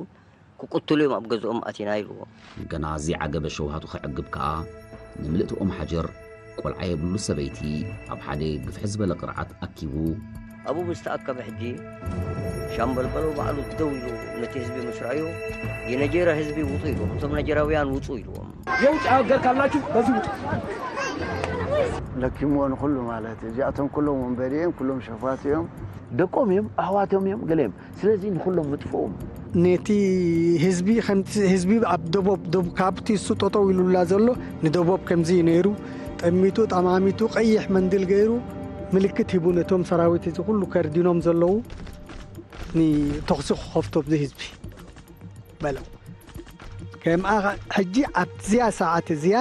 ክቅትሉ እዮም ኣብ ገዝኦም ኣቲና ኢልዎም። ገና ዘይዓገበ ሸውሃቱ ከዕግብ ከኣ፣ ንምልእቲ ኦም ሓጀር፣ ቆልዓ የብሉ ሰበይቲ ኣብ ሓደ ግፍሕ ዝበለ ቅርዓት ኣኪቡ፣ ኣብኡ ምስ ተኣከበ፣ ሕጂ ሻምበል በሎ ባዕሉ ደው ኢሉ ነቲ ህዝቢ ምስ ረኣዮ፣ "የነጀራ ህዝቢ ውጡ" ኢልዎም። እቶም ነጀራውያን "ውጹ" ኢልዎም። የውጭ ሀገር ካላችሁ በዚህ ውጡ። ለኪምዎ ንኹሉ ማለት እዩ። እዚኣቶም ኩሎም ወንበዴ እዮም፣ ኩሎም ሸፋት እዮም። ደቆም እዮም፣ ኣሕዋቶም እዮም፣ ገለ እዮም። ስለዚ ንኹሎም ምጥፍኦም። ነቲ ህዝቢ፣ ከምቲ ህዝቢ ኣብ ደቦብ፣ ደብ-፣ ካብቲ እሱ ጠጠው ኢሉላ ዘሎ፣ ንደቦብ ከምዚ እዩ ነይሩ፣ ጠሚቱ፣ ጠማሚቱ፣ ቀይሕ መንድል ገይሩ፣ ምልክት ሂቡ ነቶም ሰራዊት እዚ ኩሉ ከርዲኖም ዘለዉ፣ ንተኹሲ ክኸፍቱ ኣብዚ ህዝቢ በለው። ከምኣ ሕጂ ኣብዚኣ ሰዓት እዚኣ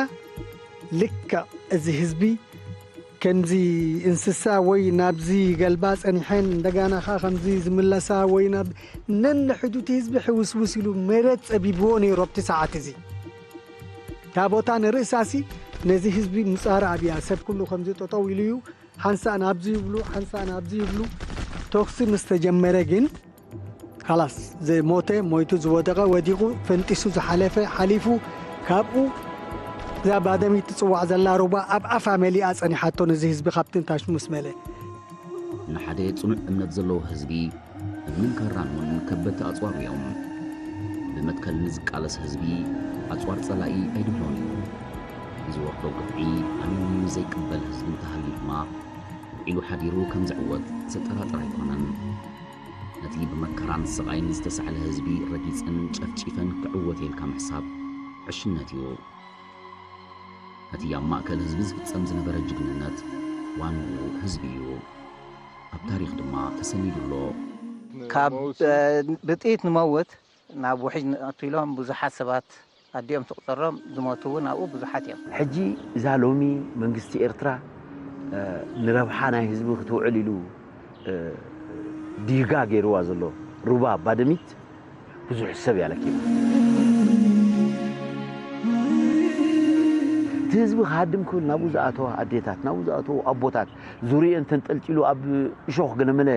ልክዕ እዚ ህዝቢ ከምዚ እንስሳ ወይ ናብዚ ገልባ ጸኒሐን እንደጋና ኸኣ ከምዚ ዝምለሳ ወይ ናብ ነንሕዱቲ ህዝቢ ሕውስውስ ኢሉ መሬት ጸቢብዎ ነይሩ ኣብቲ ሰዓት እዚ። እታ ቦታ ንርእሳሲ ነዚ ህዝቢ ምጻር ኣብያ ሰብ ኩሉ ከምዚ ጠጠው ኢሉ እዩ። ሓንሳእ ናብዚ ይብሉ፣ ሓንሳእ ናብዚ ይብሉ። ተኹሲ ምስ ተጀመረ ግን፣ ካላስ፣ ዝሞተ ሞይቱ፣ ዝወደቐ ወዲቑ፣ ፈንጢሱ ዝሓለፈ ሓሊፉ፣ ካብኡ እዛ ባደሚት ትጽዋዕ ዘላ ሩባ ኣብ ኣፋ መሊኣ ጸኒሓቶ፣ ነዚ ህዝቢ ካብቲ ንታች ምስ መለ። ንሓደ ጽኑዕ እምነት ዘለዎ ህዝቢ፣ እምንን ካራን እውን ከበድቲ ኣጽዋሩ እዮም። ብመትከል ንዝቃለስ ህዝቢ፣ ኣጽዋር ጸላኢ ኣይድህሎን እዩ። ንዝወርዶ ግፍዒ ኣሚኑ ዘይቅበል ህዝቢ እንተሃልዩ ድማ፣ ውዒሉ ሓዲሩ ከም ዝዕወት ዘጠራጥር ኣይኮነን። ነቲ ብመከራን ስቓይን ዝተሳዕለ ህዝቢ ረጊጽን ጨፍጪፈን ክዕወት ኢልካ ምሕሳብ ዕሽነት እዩ። ነቲ ኣብ ማእከል ህዝቢ ዝፍጸም ዝነበረ ጅግንነት ዋንኡ ህዝቢ እዩ። ኣብ ታሪኽ ድማ ተሰኒዱ ኣሎ። ካብ፣ እ፣ ብጥይት ንመውት ናብ ውሕጅ ንኣቱ ኢሎም ብዙሓት ሰባት ኣዲኦም ትቑጸሮም ዝሞቱ እውን ኣብኡ ብዙሓት እዮም። ሕጂ እዛ ሎሚ መንግስቲ ኤርትራ፣ እ፣ ንረብሓ ናይ ህዝቢ ክትውዕል ኢሉ፣ እ፣ ዲጋ ገይርዋ ዘሎ ሩባ ባደሚት ብዙሕ ሰብ እያ ለኪማ። እቲ ህዝቢ ክሃድም ክብል ናብኡ ዝኣተዋ ኣዴታት፣ ናብኡ ዝኣተዉ ኣቦታት፣ ዙርየን ተንጠልጢሉ ኣብ እሾኽ ገለመለ፣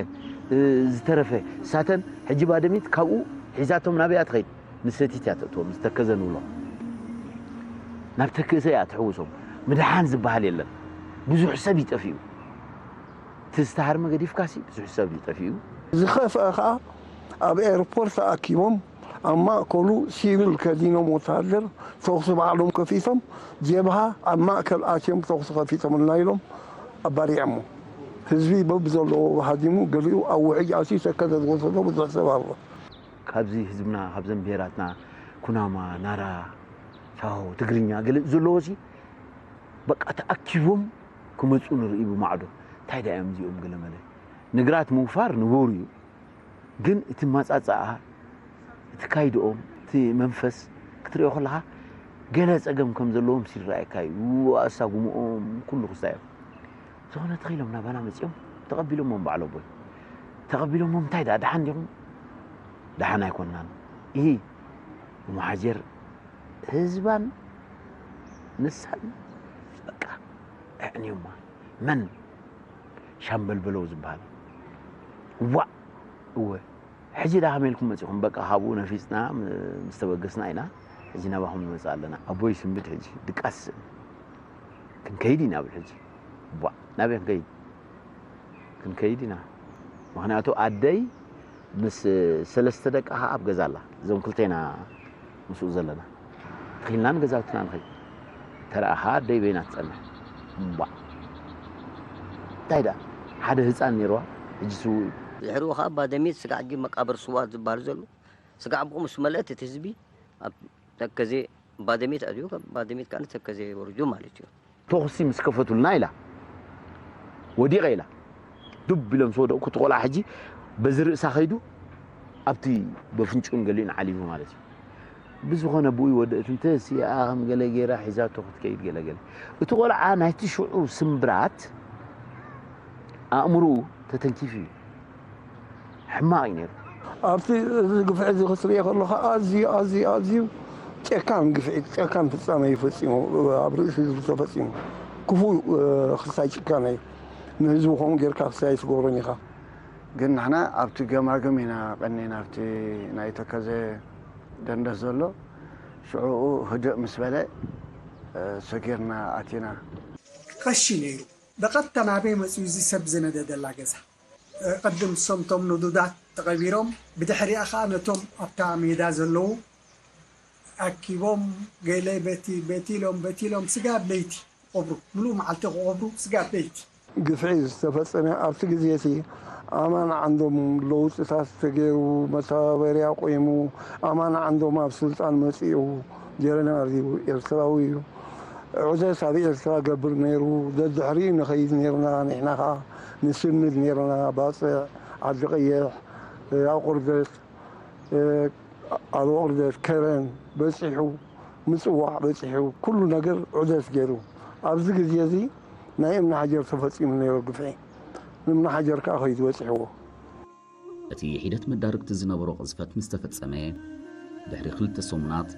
እ፣ ዝተረፈ፣ እሳተን ሕጂ ባደሚት ካብኡ ሒዛቶም ናበይ እያ ትኸይድ? ንሰቲት እያ ተእትዎም፣ ዝተከዘ ንብሎ። ናብ ተክእሰ እያ ትሕውሶም። ምድሓን ዝበሃል የለን። ብዙሕ ሰብ እዩ ጠፊኡ። እቲ ዝተሃርመ ገዲፍካሲ ብዙሕ ሰብ እዩ ጠፊኡ። ዝኸፍአ ኸኣ ኣብ ኤርፖርት ተኣኪቦም ኣብ ማእከሉ ሲቪል ከዲኖም ወተሃደር ተኹሲ ባዕሎም ከፊቶም ጀብሃ ኣብ ማእከል ኣትዮም ተኹሲ ከፊቶምልና ኢሎም ኣባሪዖሞ። ህዝቢ በብዘለዎ ሃዲሙ ገሊኡ ኣብ ውሕጅ ኣትዩ ተከዘ ዝወሰዶ ብዙሕ ሰብ ኣሎ። ካብዚ ህዝብና፣ ካብዘን ብሄራትና፣ ኩናማ፣ ናራ፣ ሳሆ፣ ትግርኛ፣ ገለ ዘለዎሲ፣ በቃ ተኣኪቦም ክመጹ ንርኢ ብማዕዶ። እንታይ ደኣ እዮም እዚኦም ገለ መለ? ንግራት ምውፋር ንቡር እዩ። ግን እቲ ማጻጻኣ፣ እቲ ካይድኦም፣ እቲ መንፈስ ክትሪኦ ከለኻ፣ ገለ ጸገም ከም ዘለዎም ሲል ረኣየካ እዩ። ኣሳጉምኦም፣ ኩሉ ክስታይ እዮም። ዝኾነ ተኺሎም ናባና መጺኦም ተቐቢሎሞም በዓል ኣቦይ። ተቐቢሎሞም እንታይ ደኣ ደሓን ዲኹም? ደሓን ኣይኮንናን። ኢሂ፣ እሞ ሓጀር ህዝባን ንሳን በቃ ኣዕንዮማ። መን? ሻምበል በለው ዝበሃል። ዋእ! እወ። ሕጂ ደኣ ከመይ ኢልኩም መጺኹም? በቃ ካብኡ ነፊጽና ም-፣ ምስ ተበገስና ኢና። ሕጂ ናባኹም ንመጽእ ኣለና። ኣቦይ ስንብድ ሕጂ ድቃስ ስእን። ክንከይድ ኢና ብል ሕጂ። ቧዕ! ናበይ ክንከይድ? ክንከይድ ኢና። ምኽንያቱ ኣደይ ምስ ሰለስተ ደቃ ኸኣ ኣብ ገዛ ኣላ። እዞም ክልተ ኢና ምስኡ ዘለና። ተኺልና ንገዛውትና ንኸይድ። ተረኣ ኸኣ ኣደይ በይና ትጸንሕ። ቧዕ! እንታይ ደኣ ሓደ ህፃን ነይርዋ፣ ሕጂ ስውእ እዩ። ድሕሪኡ ከዓ ባደሜት ስጋዕ ሕጂ መቃብር ስዋት ዝበሃል ዘሎ ስጋዕ ብኡ ምስ መለአት እቲ ህዝቢ ኣብ ተከዜ ባደሜት ኣትዩ፣ ካብ ባደሜት ከዓ ተከዜ ወሪዱ ማለት እዩ። ተኹሲ ምስ ከፈቱልና ኢላ ወዲቐ ኢላ ዱብ ኢሎም ዝወደቕኩ እቲ ቆልዓ ሕጂ በዚ ርእሳ ከይዱ ኣብቲ በፍንጭኡን ገሊኡን ዓሊሙ ማለት እዩ። ብዝኾነ ብኡ ይወደእት እንተ ሲኣ ከም ገለ ገይራ ሒዛቶ ክትከይድ ገለ ገለ እቲ ቆልዓ ናይቲ ሽዑ ስምብራት ኣእምርኡ ተተንኪፉ እዩ። ሕማቕ እዩ ነይሩ። ኣብቲ እዚ ግፍዒ እዚ ክትሪኦ ከለኻ ኣዝዩ ኣዝዩ ኣዝዩ ጨካን ግፍዒ ጨካን ፍጻመ እዩ ፈጺሙ ኣብ ርእሲ ህዝቢ ተፈጺሙ ክፉእ ክስታይ ጭካነ እዩ ንህዝቢ ከምኡ ጌርካ ክስታይ ኣይትገብሮን ኢኻ ግን ንሕና ኣብቲ ገማግም ኢና ቀኒና ኣብቲ ናይ ተከዘ ደንደስ ዘሎ ሽዑኡ ህድእ ምስ በለ ሰጊርና ኣቲና ቀሺ ነይሩ ብቐጥታ ናበይ መጺኡ እዚ ሰብ ዝነደደላ ገዛ? ቅድም እሶም እቶም ንዱዳት ተቐቢሮም ብድሕሪኣ ኸኣ ነቶም ኣብታ ሜዳ ዘለዉ ኣኪቦም ገለ በቲ በቲ ኢሎም በቲ ኢሎም ስጋብ ለይቲ ክቐብሩ ምሉእ መዓልቲ ክቐብሩ ስጋብ ለይቲ። ግፍዒ ዝተፈጸመ ኣብቲ ግዜ እቲ ኣማን ዓንዶም ለውጥታት ተገይሩ መተባበርያ ቆይሙ ኣማን ዓንዶም ኣብ ስልጣን መጺኡ ጀረናል እዩ ኤርትራዊ እዩ ዑደት ኣብ ኤርትራ ገብር ነይሩ ደድሕሪኡ ንኸይድ ነይርና ንሕና ኸዓ ንስንድ ነይርና ባጽዕ ዓዲ ቀይሕ ኣቑርደት ኣበቑርደት ከረን በጺሑ ምጽዋዕ በጺሑ ኩሉ ነገር ዑደት ገይሩ ኣብዚ ግዜ እዚ ናይ እምኒ ሓጀር ተፈጺሙ ነይሩ ግፍዒ እምኒ ሓጀር ከዓ ከይዱ በጺሕዎ እቲ ሒደት መዳርግቲ ዝነበሮ ቅዝፈት ምስ ተፈጸመ ድሕሪ ክልተ ሰሙናት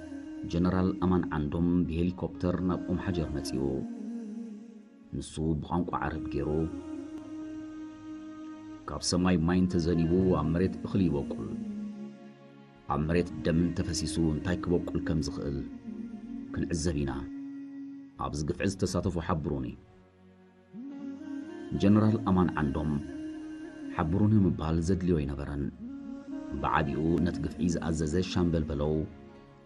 ጀነራል ኣማን ዓንዶም ብሄሊኮፕተር ናብ ኦም ሓጀር መጺኡ። ንሱ ብቋንቋ ዓረብ ገይሩ ካብ ሰማይ ማይ እንተዘኒቡ ኣብ መሬት እኽሊ ይበቁል። ኣብ መሬት ደም እንተፈሲሱ እንታይ ክበቁል ከም ዝኽእል ክንዕዘብ ኢና። ኣብዚ ግፍዒ ዝተሳተፉ ሓብሩኒ። ጀነራል ኣማን ዓንዶም ሓብሩኒ ምባል ዘድልዮ ኣይነበረን። ብዓቢኡ ነቲ ግፍዒ ዝኣዘዘ ሻምበል በለው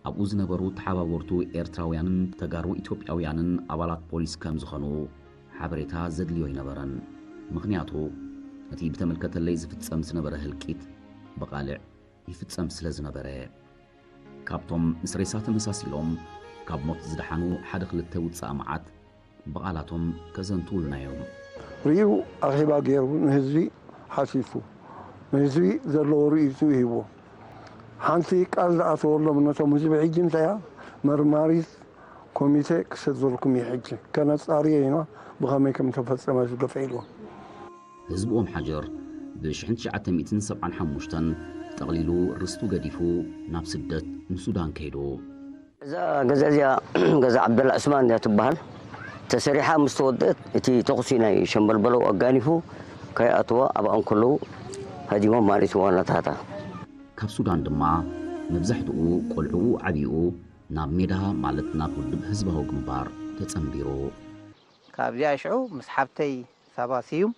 ኣብኡ ዝነበሩ ተሓባበርቱ ኤርትራውያንን ተጋሩ ኢትዮጵያውያንን ኣባላት ፖሊስ ከም ዝኾኑ ሓበሬታ ዘድልዮ ኣይነበረን። ምኽንያቱ እቲ ብተመልከተለይ ዝፍጸም ዝነበረ ህልቂት ብቓልዕ ይፍጸም ስለ ዝነበረ። ካብቶም ምስ ሬሳ ተመሳሲሎም ካብ ሞት ዝደሓኑ ሓደ ክልተ ውጻእ መዓት ብቓላቶም ከዘንትዉልና እዮም። ርእዩ ኣኼባ ገይሩ ንህዝቢ ሓቲቱ ንህዝቢ ዘለዎ ርእይትኡ ሂብዎ። ሓንቲ ቃል ዝኣተወሎም ነቶም ህዝቢ ሕጂ እንታይ እያ መርማሪት ኮሚቴ ክሰደልኩም እየ ሕጂ ከነጻርዮ ኢና ብኸመይ ከም ተፈጸመ ዝገፍዒ ኢልዎም። ህዝቢ ኦም ሓጀር ብ ሽሕን ትሽዓተ ሚእትን ሰብዓን ሓሙሽተን ጠቕሊሉ ርስቱ ገዲፉ ናብ ስደት ንሱዳን ከይዱ። እዛ ገዛ እዚኣ ገዛ ዓብደላ ዑስማን እያ ትበሃል። ተሰሪሓ ምስ ተወደአት እቲ ተኹሲ ናይ ሸምበል በለው ኣጋኒፉ ከይኣትዋ ኣብኣ እንከለዉ ሃዲሞም ማለት እዩ ዋናታታ። ካብ ሱዳን ድማ መብዛሕትኡ ቆልዕኡ ዓብይኡ ናብ ሜዳ ማለት ናብ ውድብ ህዝባዊ ግንባር ተጸንቢሩ። ካብዚኣ ሽዑ ምስ ሓብተይ ሳባ ስዩም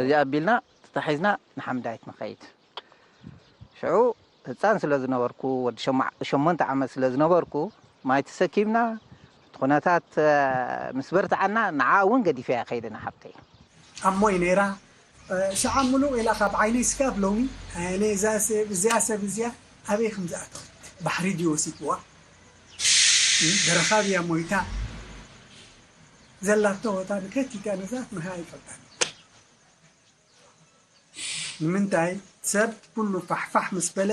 እዚኣ ኣቢልና ተታሒዝና ንሓምዳይት ንኸይድ። ሽዑ ህፃን ስለ ዝነበርኩ ወዲ ሸሞንተ ዓመት ስለ ዝነበርኩ ማይ ተሰኪምና እቲ ኩነታት ምስ በርትዓና ንዓ እውን ገዲፈያ ከይደ ንሓብተይ። ኣሞይ ነይራ ሸዓ ሙሉእ ኢላ ካብ ዓይነይ ስጋብ ሎሚ ኣነ እዛ ሰብ እዚኣ ሰብ እዚኣ ኣበይ ከም ዝኣተወት ባሕሪ ድዩ ወሲድዋ በረኻ ድያ ሞይታ ዘላቶ ቦታ ንከቲታ ነዛ ኣትንሃ ኣይፈልጣን ንምንታይ ሰብ ኩሉ ፋሕፋሕ ምስ በለ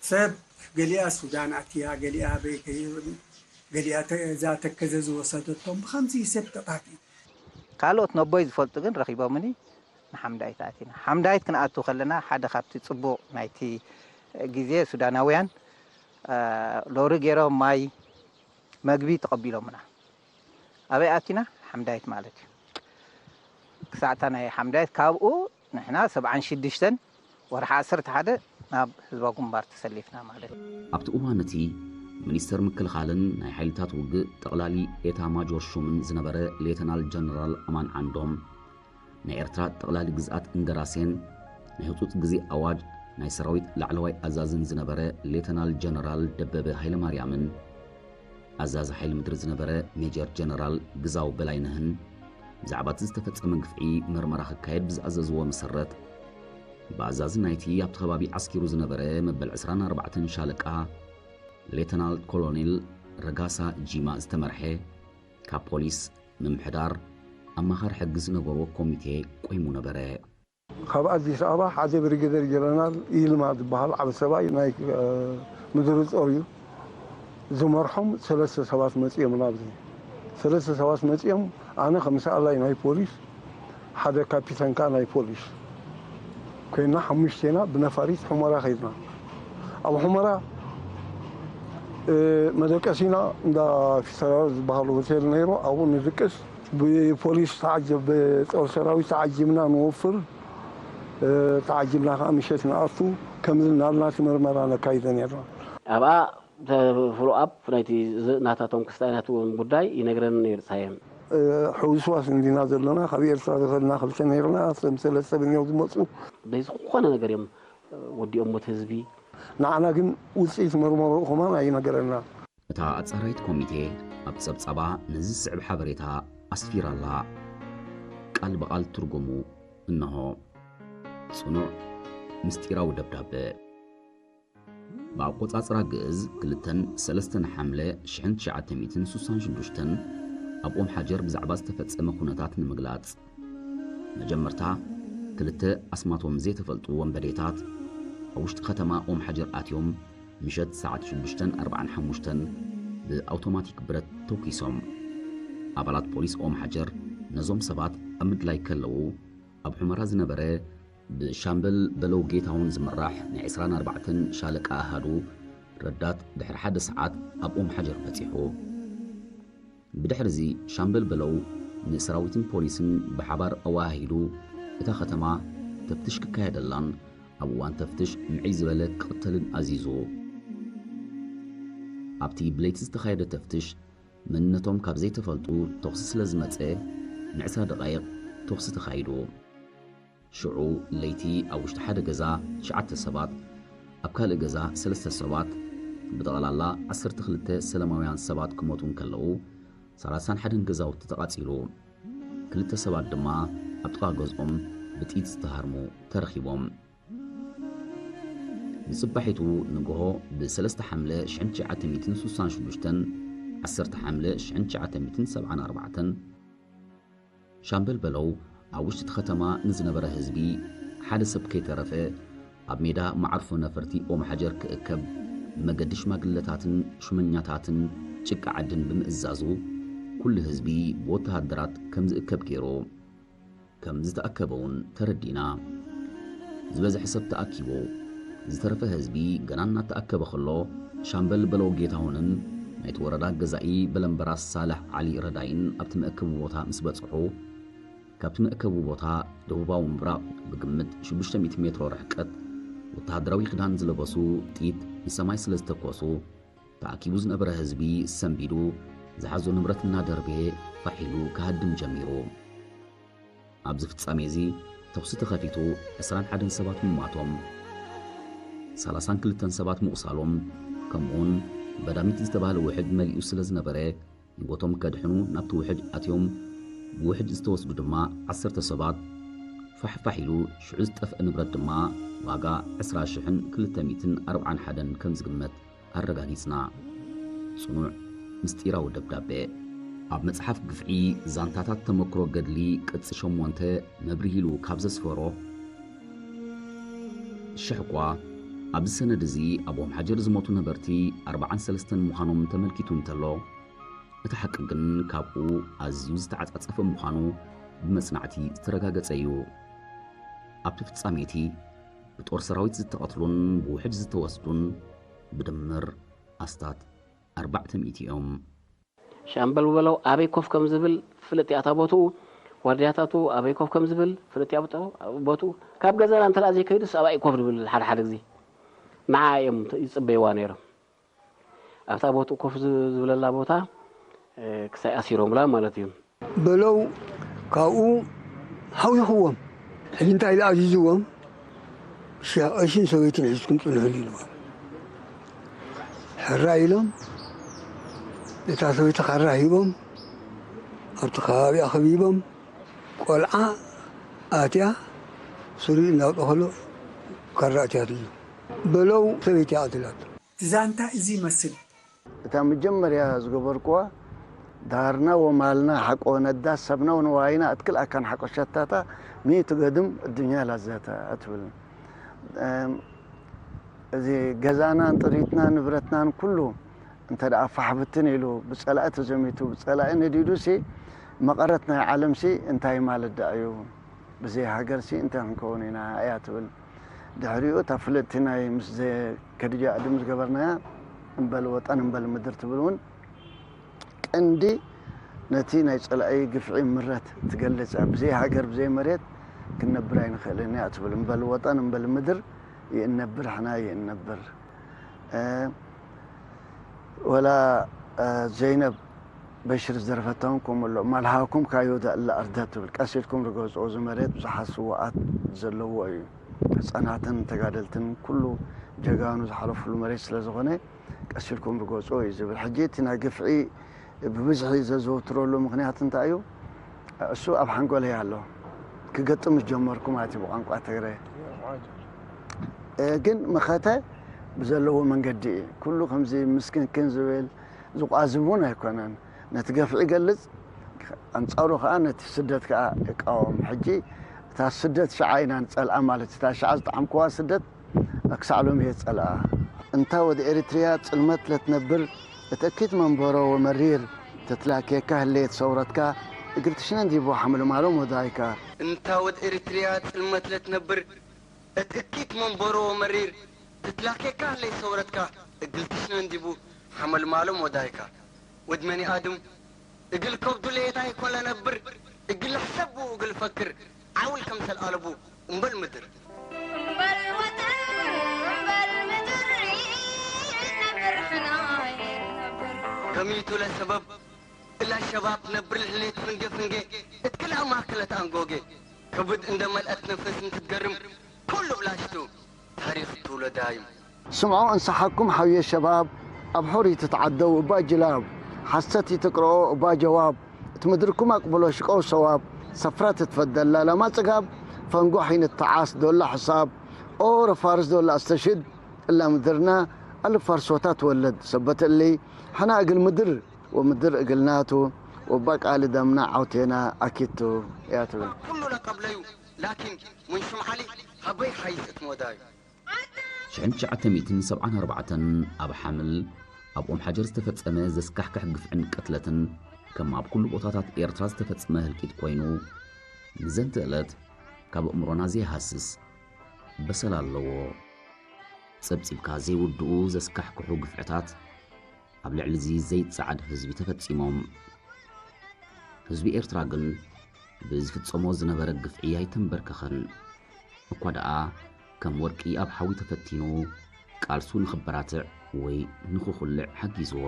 ሰብ ገሊኣ ሱዳን ኣትያ ገሊኣ በይ ገሊኣ እዛ ተከዘ ዝወሰደቶም ብከምዚ ሰብ ተጣፊኡ ካልኦት ነቦይ ዝፈልጡ ግን ረኺቦምኒ ንሓምዳይት ኣቲና ሓምዳይት ክንኣቱ ከለና ሓደ ካብቲ ፅቡቕ ናይቲ ግዜ ሱዳናውያን ሎሪ ገይሮም ማይ መግቢ ተቐቢሎምና ኣበይ ኣቲና ሓምዳይት ማለት እዩ ክሳዕታ ናይ ሓምዳይት ካብኡ ንሕና ሰብዓን ሽዱሽተን ወርሒ ዓሰርተ ሓደ ናብ ህዝባዊ ግንባር ተሰሊፍና ማለት እዩ ኣብቲ እዋን እቲ ሚኒስተር ምክልኻልን ናይ ሓይልታት ውግእ ጠቕላሊ ኤታ ማጆር ሹምን ዝነበረ ሌተናል ጀነራል ኣማን ዓንዶም ናይ ኤርትራ ጠቕላሊ ግዝኣት እንደራሴን ናይ ህጹጽ ግዜ ኣዋጅ ናይ ሰራዊት ላዕለዋይ ኣዛዝን ዝነበረ ሌተናል ጀነራል ደበበ ሃይለማርያምን ኣዛዚ ሓይሊ ምድሪ ዝነበረ ሜጀር ጀነራል ግዛው በላይነህን ብዛዕባ እቲ ዝተፈጸመ ግፍዒ መርመራ ክካየድ ብዝኣዘዝዎ መሰረት፣ ብኣዛዚ ናይቲ ኣብቲ ከባቢ ዓስኪሩ ዝነበረ መበል ዕስራን ኣርባዕተን ሻለቃ ሌተናል ኮሎኔል ረጋሳ ጂማ ዝተመርሐ፣ ካብ ፖሊስ፣ ምምሕዳር፣ ኣማኻሪ ሕጊ ዝነበርዎ ኮሚቴ ቆይሙ ነበረ። ካብ ኣዲስ ኣበባ ሓደ ብሪጌደር ጀነራል ይልማ ዝበሃል ዓቢ ሰብኣይ ናይ፣ እ፣ ምድሪ ጦር እዩ። ዝመርሖም ሰለስተ ሰባት መጺኦም ናብዚ። ሰለስተ ሰባት መጺኦም፣ ኣነ ከም ሰኣላይ ናይ ፖሊስ፣ ሓደ ካፒተን ከኣ ናይ ፖሊስ ኮይና፣ ሓሙሽቴና ብነፋሪት ሑመራ ከይድና። ኣብ ሑመራ፣ እ፣ መደቀሲና እንዳ ፊሰራል ዝበሃል ሆቴል ነይሩ፣ ኣብኡ ንድቅስ። ብፖሊስ ተዓጀብ፣ ብጦር ሰራዊት ተዓጂብና ንወፍር። እ፣ ተዓጂብና ከኣ ምሸት ንኣቱ። ከምዚ እናበልና እቲ መርመራ ነካይዶ ነይርና። ኣብኣ ፎሎ ኣፕ ናይቲ ዝ-፣ ናታቶም ክስታይ ናትዎም ጉዳይ ይነግረኒ ነይሩ ሳየም። እ፣ ሕውስዋስ እንዲና ዘለና፣ ካብ ኤርትራ ዝኸድና ክልተ ነይርና፣ እቶም ሰለስተ ብኛው ዝመጹ። በይ ዝኾነ ነገር እዮም፣ እ፣ ወዲኦም ሞት ህዝቢ። ንዓና ግን ውጽኢት መርመራኡ ከማን ኣይነገረና። እታ ኣጻራይት ኮሚቴ ኣብ ጸብጻባ ነዚ ዝስዕብ ሓበሬታ ኣስፊራ ኣላ። ቃል ብቓል ትርጉሙ እንሆ። ጽኑዕ ምስጢራዊ ደብዳበ። ብኣቆጻጽራ ግእዝ ክልተን ሰለስተን ሓምለ ሽሕን ትሽዓተ ሚእትን ስሳን ሽዱሽተን ኣብ ኦም ሓጀር ብዛዕባ ዝተፈጸመ ኩነታት ንምግላጽ። መጀመርታ፣ ክልተ ኣስማቶም ዘይተፈልጡ ወንበዴታት ኣብ ውሽጢ ከተማ ኦም ሓጀር ኣትዮም፣ ምሸት ሰዓት ሽዱሽተን ኣርባዓን ሓሙሽተን ብኣውቶማቲክ ብረት ተኩሶም። ኣባላት ፖሊስ ኦም ሓጀር ነዞም ሰባት ኣብ ምድላይ ከለዉ፣ ኣብ ሑመራ ዝነበረ ብሻምበል በለው ጌታሁን ዝምራሕ ናይ ዕስራን ኣርባዕተን ሻለቃ ኣሃዱ ረዳት ድሕሪ ሓደ ሰዓት ኣብ ኦም ሓጀር በጺሑ። ብድሕርዚ ሻምበል በለው ንሰራዊትን ፖሊስን ብሓባር ኣወሃሂዱ፣ እታ ከተማ ተፍትሽ ክካየደላን ኣብ እዋን ተፍትሽ ምዕይ ዝበለ ክቕተልን ኣዚዙ። ኣብቲ ብለይቲ ዝተኻየደ ተፍትሽ፣ መንነቶም ካብ ዘይተፈልጡ ተኹሲ ስለ ዝመጸ፣ ንዕስራ ደቓይቕ ተኹሲ ተኻይዱ። ሽዑ ለይቲ ኣብ ውሽጢ ሓደ ገዛ ትሽዓተ ሰባት፣ ኣብ ካልእ ገዛ ሰለስተ ሰባት፣ ብጠቕላላ ዓሰርተ ክልተ ሰላማውያን ሰባት ክሞቱ እንከለዉ፣ ሰላሳን ሓደን ገዛውቲ ተቓጺሉ። ክልተ ሰባት ድማ ኣብ ጥቓ ገዝኦም ብጥይት ዝተሃርሙ ተረኺቦም። ንጽባሒቱ ንግሆ ብሰለስተ ሓምለ ሽሕን ትሽዓተ ሚእትን ስሳን ሽዱሽተን፣ ዓሰርተ ሓምለ ሽሕን ትሽዓተ ሚእትን ሰብዓን ኣርባዕተን፣ ሻምበል በለው ኣብ ውሽጢ እቲ ከተማ ንዝነበረ ህዝቢ፣ ሓደ ሰብ ከይተረፈ፣ ኣብ ሜዳ መዓርፎ ነፈርቲ ኦም ሓጀር ክእከብ፣ መገዲ ሽማግለታትን ሹመኛታትን ጭቃ ዓድን ብምእዛዙ፣ ኩሉ ህዝቢ ብወተሃደራት ከም ዝእከብ ገይሩ። ከም ዝተኣከበ እውን ተረዲና። ዝበዝሐ ሰብ ተኣኪቡ። ዝተረፈ ህዝቢ ገና እናተኣከበ ከሎ፣ ሻምበል በለው ጌታሁንን ናይቲ ወረዳ ገዛኢ በለምበራስ ሳልሕ ዓሊ ረዳይን ኣብቲ መእከቢ ቦታ ምስ በጽሑ፣ ካብቲ መእከቢ ቦታ ደቡባዊ ምብራቕ ብግምት ሽዱሽተ ሚእቲ ሜትሮ ርሕቀት፣ ወተሃደራዊ ክዳን ዝለበሱ ጥይት ንሰማይ ስለ ዝተኮሱ፣ ተኣኪቡ ዝነበረ ህዝቢ ሰንቢዱ፣ ዝሓዞ ንብረት እናደርበየ ፋሕ ኢሉ ክሃድም ጀሚሩ። ኣብዚ ፍጻሜ እዚ ተኹሲ ተኸፊቱ፣ ዕስራን ሓደን ሰባት ምሟቶም፣ ሰላሳን ክልተን ሰባት ምቑሳሎም፣ ከምኡውን በዳሚት ዝተባህለ ውሕጅ መሊኡ ስለ ዝነበረ፣ ህይወቶም ከድሕኑ ናብቲ ውሕጅ ኣትዮም፣ ብውሕጅ ዝተወስዱ ድማ ዓሰርተ ሰባት፣ ፋሕፋሕ ኢሉ ሽዑ ዝጠፍአ ንብረት ድማ ዋጋ ዕስራ ሽሕን ክልተ ሚእትን ኣርብዓን ሓደን ከም ዝግመት ኣረጋጊጽና። ጽኑዕ ምስጢራዊ ደብዳቤ። ኣብ መጽሓፍ ግፍዒ ዛንታታት ተመክሮ ገድሊ ቅጺ ሸሞንተ መብርሂ ኢሉ ካብ ዘስፈሮ፣ ሽሕኳ ኣብዚ ሰነድ እዚ ኣብ ኦም ሓጀር ዝሞቱ ነበርቲ ኣርባዓን ሰለስተን ምዃኖም ተመልኪቱ እንተሎ፣ እቲ ሓቂ ግን ካብኡ ኣዝዩ ዝተዓጻጸፈ ምዃኑ ብመጽናዕቲ ዝተረጋገጸ እዩ። ኣብቲ ፍጻሜ እቲ ብጦር ሰራዊት ዝተቐትሉን ብውሕጅ ዝተወስዱን ብድምር ኣስታት ኣርባዕተ ሚእቲ እዮም። ሻምበል በለው ኣበይ ኮፍ ከም ዝብል ፍልጥ እያ እታ ቦትኡ፣ ዋርድያታቱ ኣበይ ኮፍ ከም ዝብል ፍልጥ እያ ቦትኡ። ካብ ገዛና እንተ ደኣ ዘይከይዱስ ኣብኣ እዩ ኮፍ ዝብል ሓደ ሓደ ግዜ። ንዓ እዮም ይጽበይዋ ነይሮም። ኣብታ ቦትኡ ኮፍ ዝ-፣ ዝብለላ ቦታ፣ እ፣ ክሳይ ኣሲሮምላ ማለት እዩ። በለው ካብኡ ሓዊኽዎም። ሕጂ እንታይ ኢሉ ኣዚዝዎም? ሽሻ ቀሺን ሰበይትን ሒዝኩም ጽንሑሉ ኢልዎም። ሕራይ ኢሎም፣ ነታ ሰበይቲ ካራ ሂቦም፣ ኣብቲ ከባቢኣ ከቢቦም፣ ቆልዓ ኣትያ ሱሪ እናውጠኸሉ ካራ ኣትያትሉ በለው ሰበይቲ ኣትላት። ዛንታ እዚ ይመስል። እታ መጀመርያ ዝገበርኩዋ ዳርና ወማልና ሓቆ ነዳ ሰብና ወንዋይና እትክል ኣካን ሓቆ ሸታታ ሚእቲ ገድም እዱኛ ላዛታ እትብል እዚ ገዛናን ጥሪትና ንብረትናን ኩሉ እንተ ደኣ ፋሕብትን ኢሉ ብጸላኢ ተዘሚቱ ብጸላኢ ነዲዱ ሲ መቐረት ናይ ዓለም ሲ እንታይ ማለት ደኣ እዩ? ብዘይ ሃገር ሲ እንታይ ክንከውን ኢና እያ ትብል። ድሕሪኡ እታ ፍልጥቲ ናይ ምስ ከድጃ ኣድም ዝገበርናያ እምበል ወጠን እምበል ምድር ትብል እውን ቀንዲ ነቲ ናይ ጸላኢ ግፍዒ ምረት ትገልጽ እያ። ብዘይ ሃገር ብዘይ መሬት ክንነብር ኣይንኽእልን እያ ትብል። እምበል ወጠን እምበል ምድር ይእነብር ሕና ይእነብር። ወላ ዘይነብ በሽር ዝደረፈቶም ከምኡ ኣሎ ማልሃኩም ካዮዳ እላ ኣርዳ ትብል ቀስ ኢልኩም ርገጽኦ እዚ መሬት ብዙሓት ስዋኣት ዘለዎ እዩ ህፃናትን ተጋደልትን ኩሉ ጀጋኑ ዝሓለፉሉ መሬት ስለ ዝኾነ ቀስ ኢልኩም ርገጽኦ እዩ ዝብል ሕጂ እቲ ናይ ግፍዒ ብብዝሒ ዘዘውትረሉ ምክንያት እንታይ እዩ እሱ ኣብ ሓንጎለይ ኣሎ ክገጥም ዝጀመርኩ ማለት እዩ ብቋንቋ ትግረ ግን መኸተ ብዘለዎ መንገዲ እዩ ኩሉ ከምዚ ምስክንክን ዝብል ዝቋዝም እውን ኣይኮነን ነቲ ገፍዒ ይገልፅ ኣንፃሩ ከዓ ነቲ ስደት ከዓ ይቃወም ሕጂ እታ ስደት ሸዓ ኢና ንፀልኣ ማለት እታ ሸዓ ዝጠዓምክዋ ስደት ክሳዕ ሎሚ እየ ዝፀልኣ እንታ ወዲ ኤሪትሪያ ፅልመት ለትነብር እቲ እኪት መንበሮ ወመሪር ተትላክየካ ህለየት ሰውረትካ እግር ትሽነን ዲቦ ሓምልማሎም ወዳይካ እንታ ወዲ ኤሪትሪያ ፅልመት ለትነብር እቲ እኪት መንበሮ ወመሪር ተትላክየካ ህለየት ሰውረትካ እግር ትሽነን ዲቡ ሓመልማሎም ወዳይካ ወድ መኒ ኣድም እግል ከብዱ ለየታይ ኮለ ነብር እግል ሕሰብ ብኡ እግል ፈክር ዓውል ከምሰል ኣለቡ እምበል ምድር እምበል ወጠን እምበል ምድር ነብር ሕና ነብር ከሚቱ ለሰበብ እላ ሸባብ ነብር ልሕሌት ፍንጌ ፍንጌ እትክልኣ ማእከለት ኣንጎጌ ከብድ እንደ መልአት ነፈስ እንትትገርም ኩሉ ብላሽቱ ታሪኽ ትውለዳዩ። ስምዖ እንሰሓኩም ሓውየ ሸባብ ኣብ ሑር ይትትዓደው እባ ጅላብ ሓሰት ይትቅርኦ እባ ጀዋብ እቲ ምድርኩም ኣቅብሎ ሽቀው ሰዋብ ሰፍራ ትትፈደላ ላማ ጽጋብ ፈንጎሕ ይንተዓስ ዶላ ሕሳብ ኦ ረፋርስ ዶላ ኣስተሽድ እላ ምድርና ኣልፋርሶታ ትወለድ ሰበት እሊ ሕና እግል ምድር ወምድር እግልናቱ ወባ ቃሊ ደምና ዓውቴና ኣኪቱ እያ ትብል። ኩሉ ለቀብለዩ ላኪን ምን ሹም ዓሊ ሃበይ ሓይስ እትሞዳዩ። ሽሕን ትሽዓተ ሚእትን ሰብዓን ኣርባዕተን ኣብ ሓምል ኣብ ኦም ሓጀር ዝተፈጸመ ዘስካሕክሕ ግፍዕን ቅትለትን ከም ኣብ ኩሉ ቦታታት ኤርትራ ዝተፈጸመ ህልቂት ኮይኑ ንዘንተ ዕለት ካብ ኣእምሮና ዘይሃስስ በሰል ኣለዎ። ጸብጺብካ ዘይውድኡ ዘስካሕክሑ ግፍዕታት ኣብ ልዕሊ እዚ ዘይጸዓድ ህዝቢ ተፈጺሞም። ህዝቢ ኤርትራ ግን ብዝፍጸሞ ዝነበረ ግፍዒ ኣይተንበርከኸን። እኳ ደኣ ከም ወርቂ ኣብ ሓዊ ተፈቲኑ ቃልሱ ንኽበራትዕ ወይ ንኽኹልዕ ሓጊዝዎ።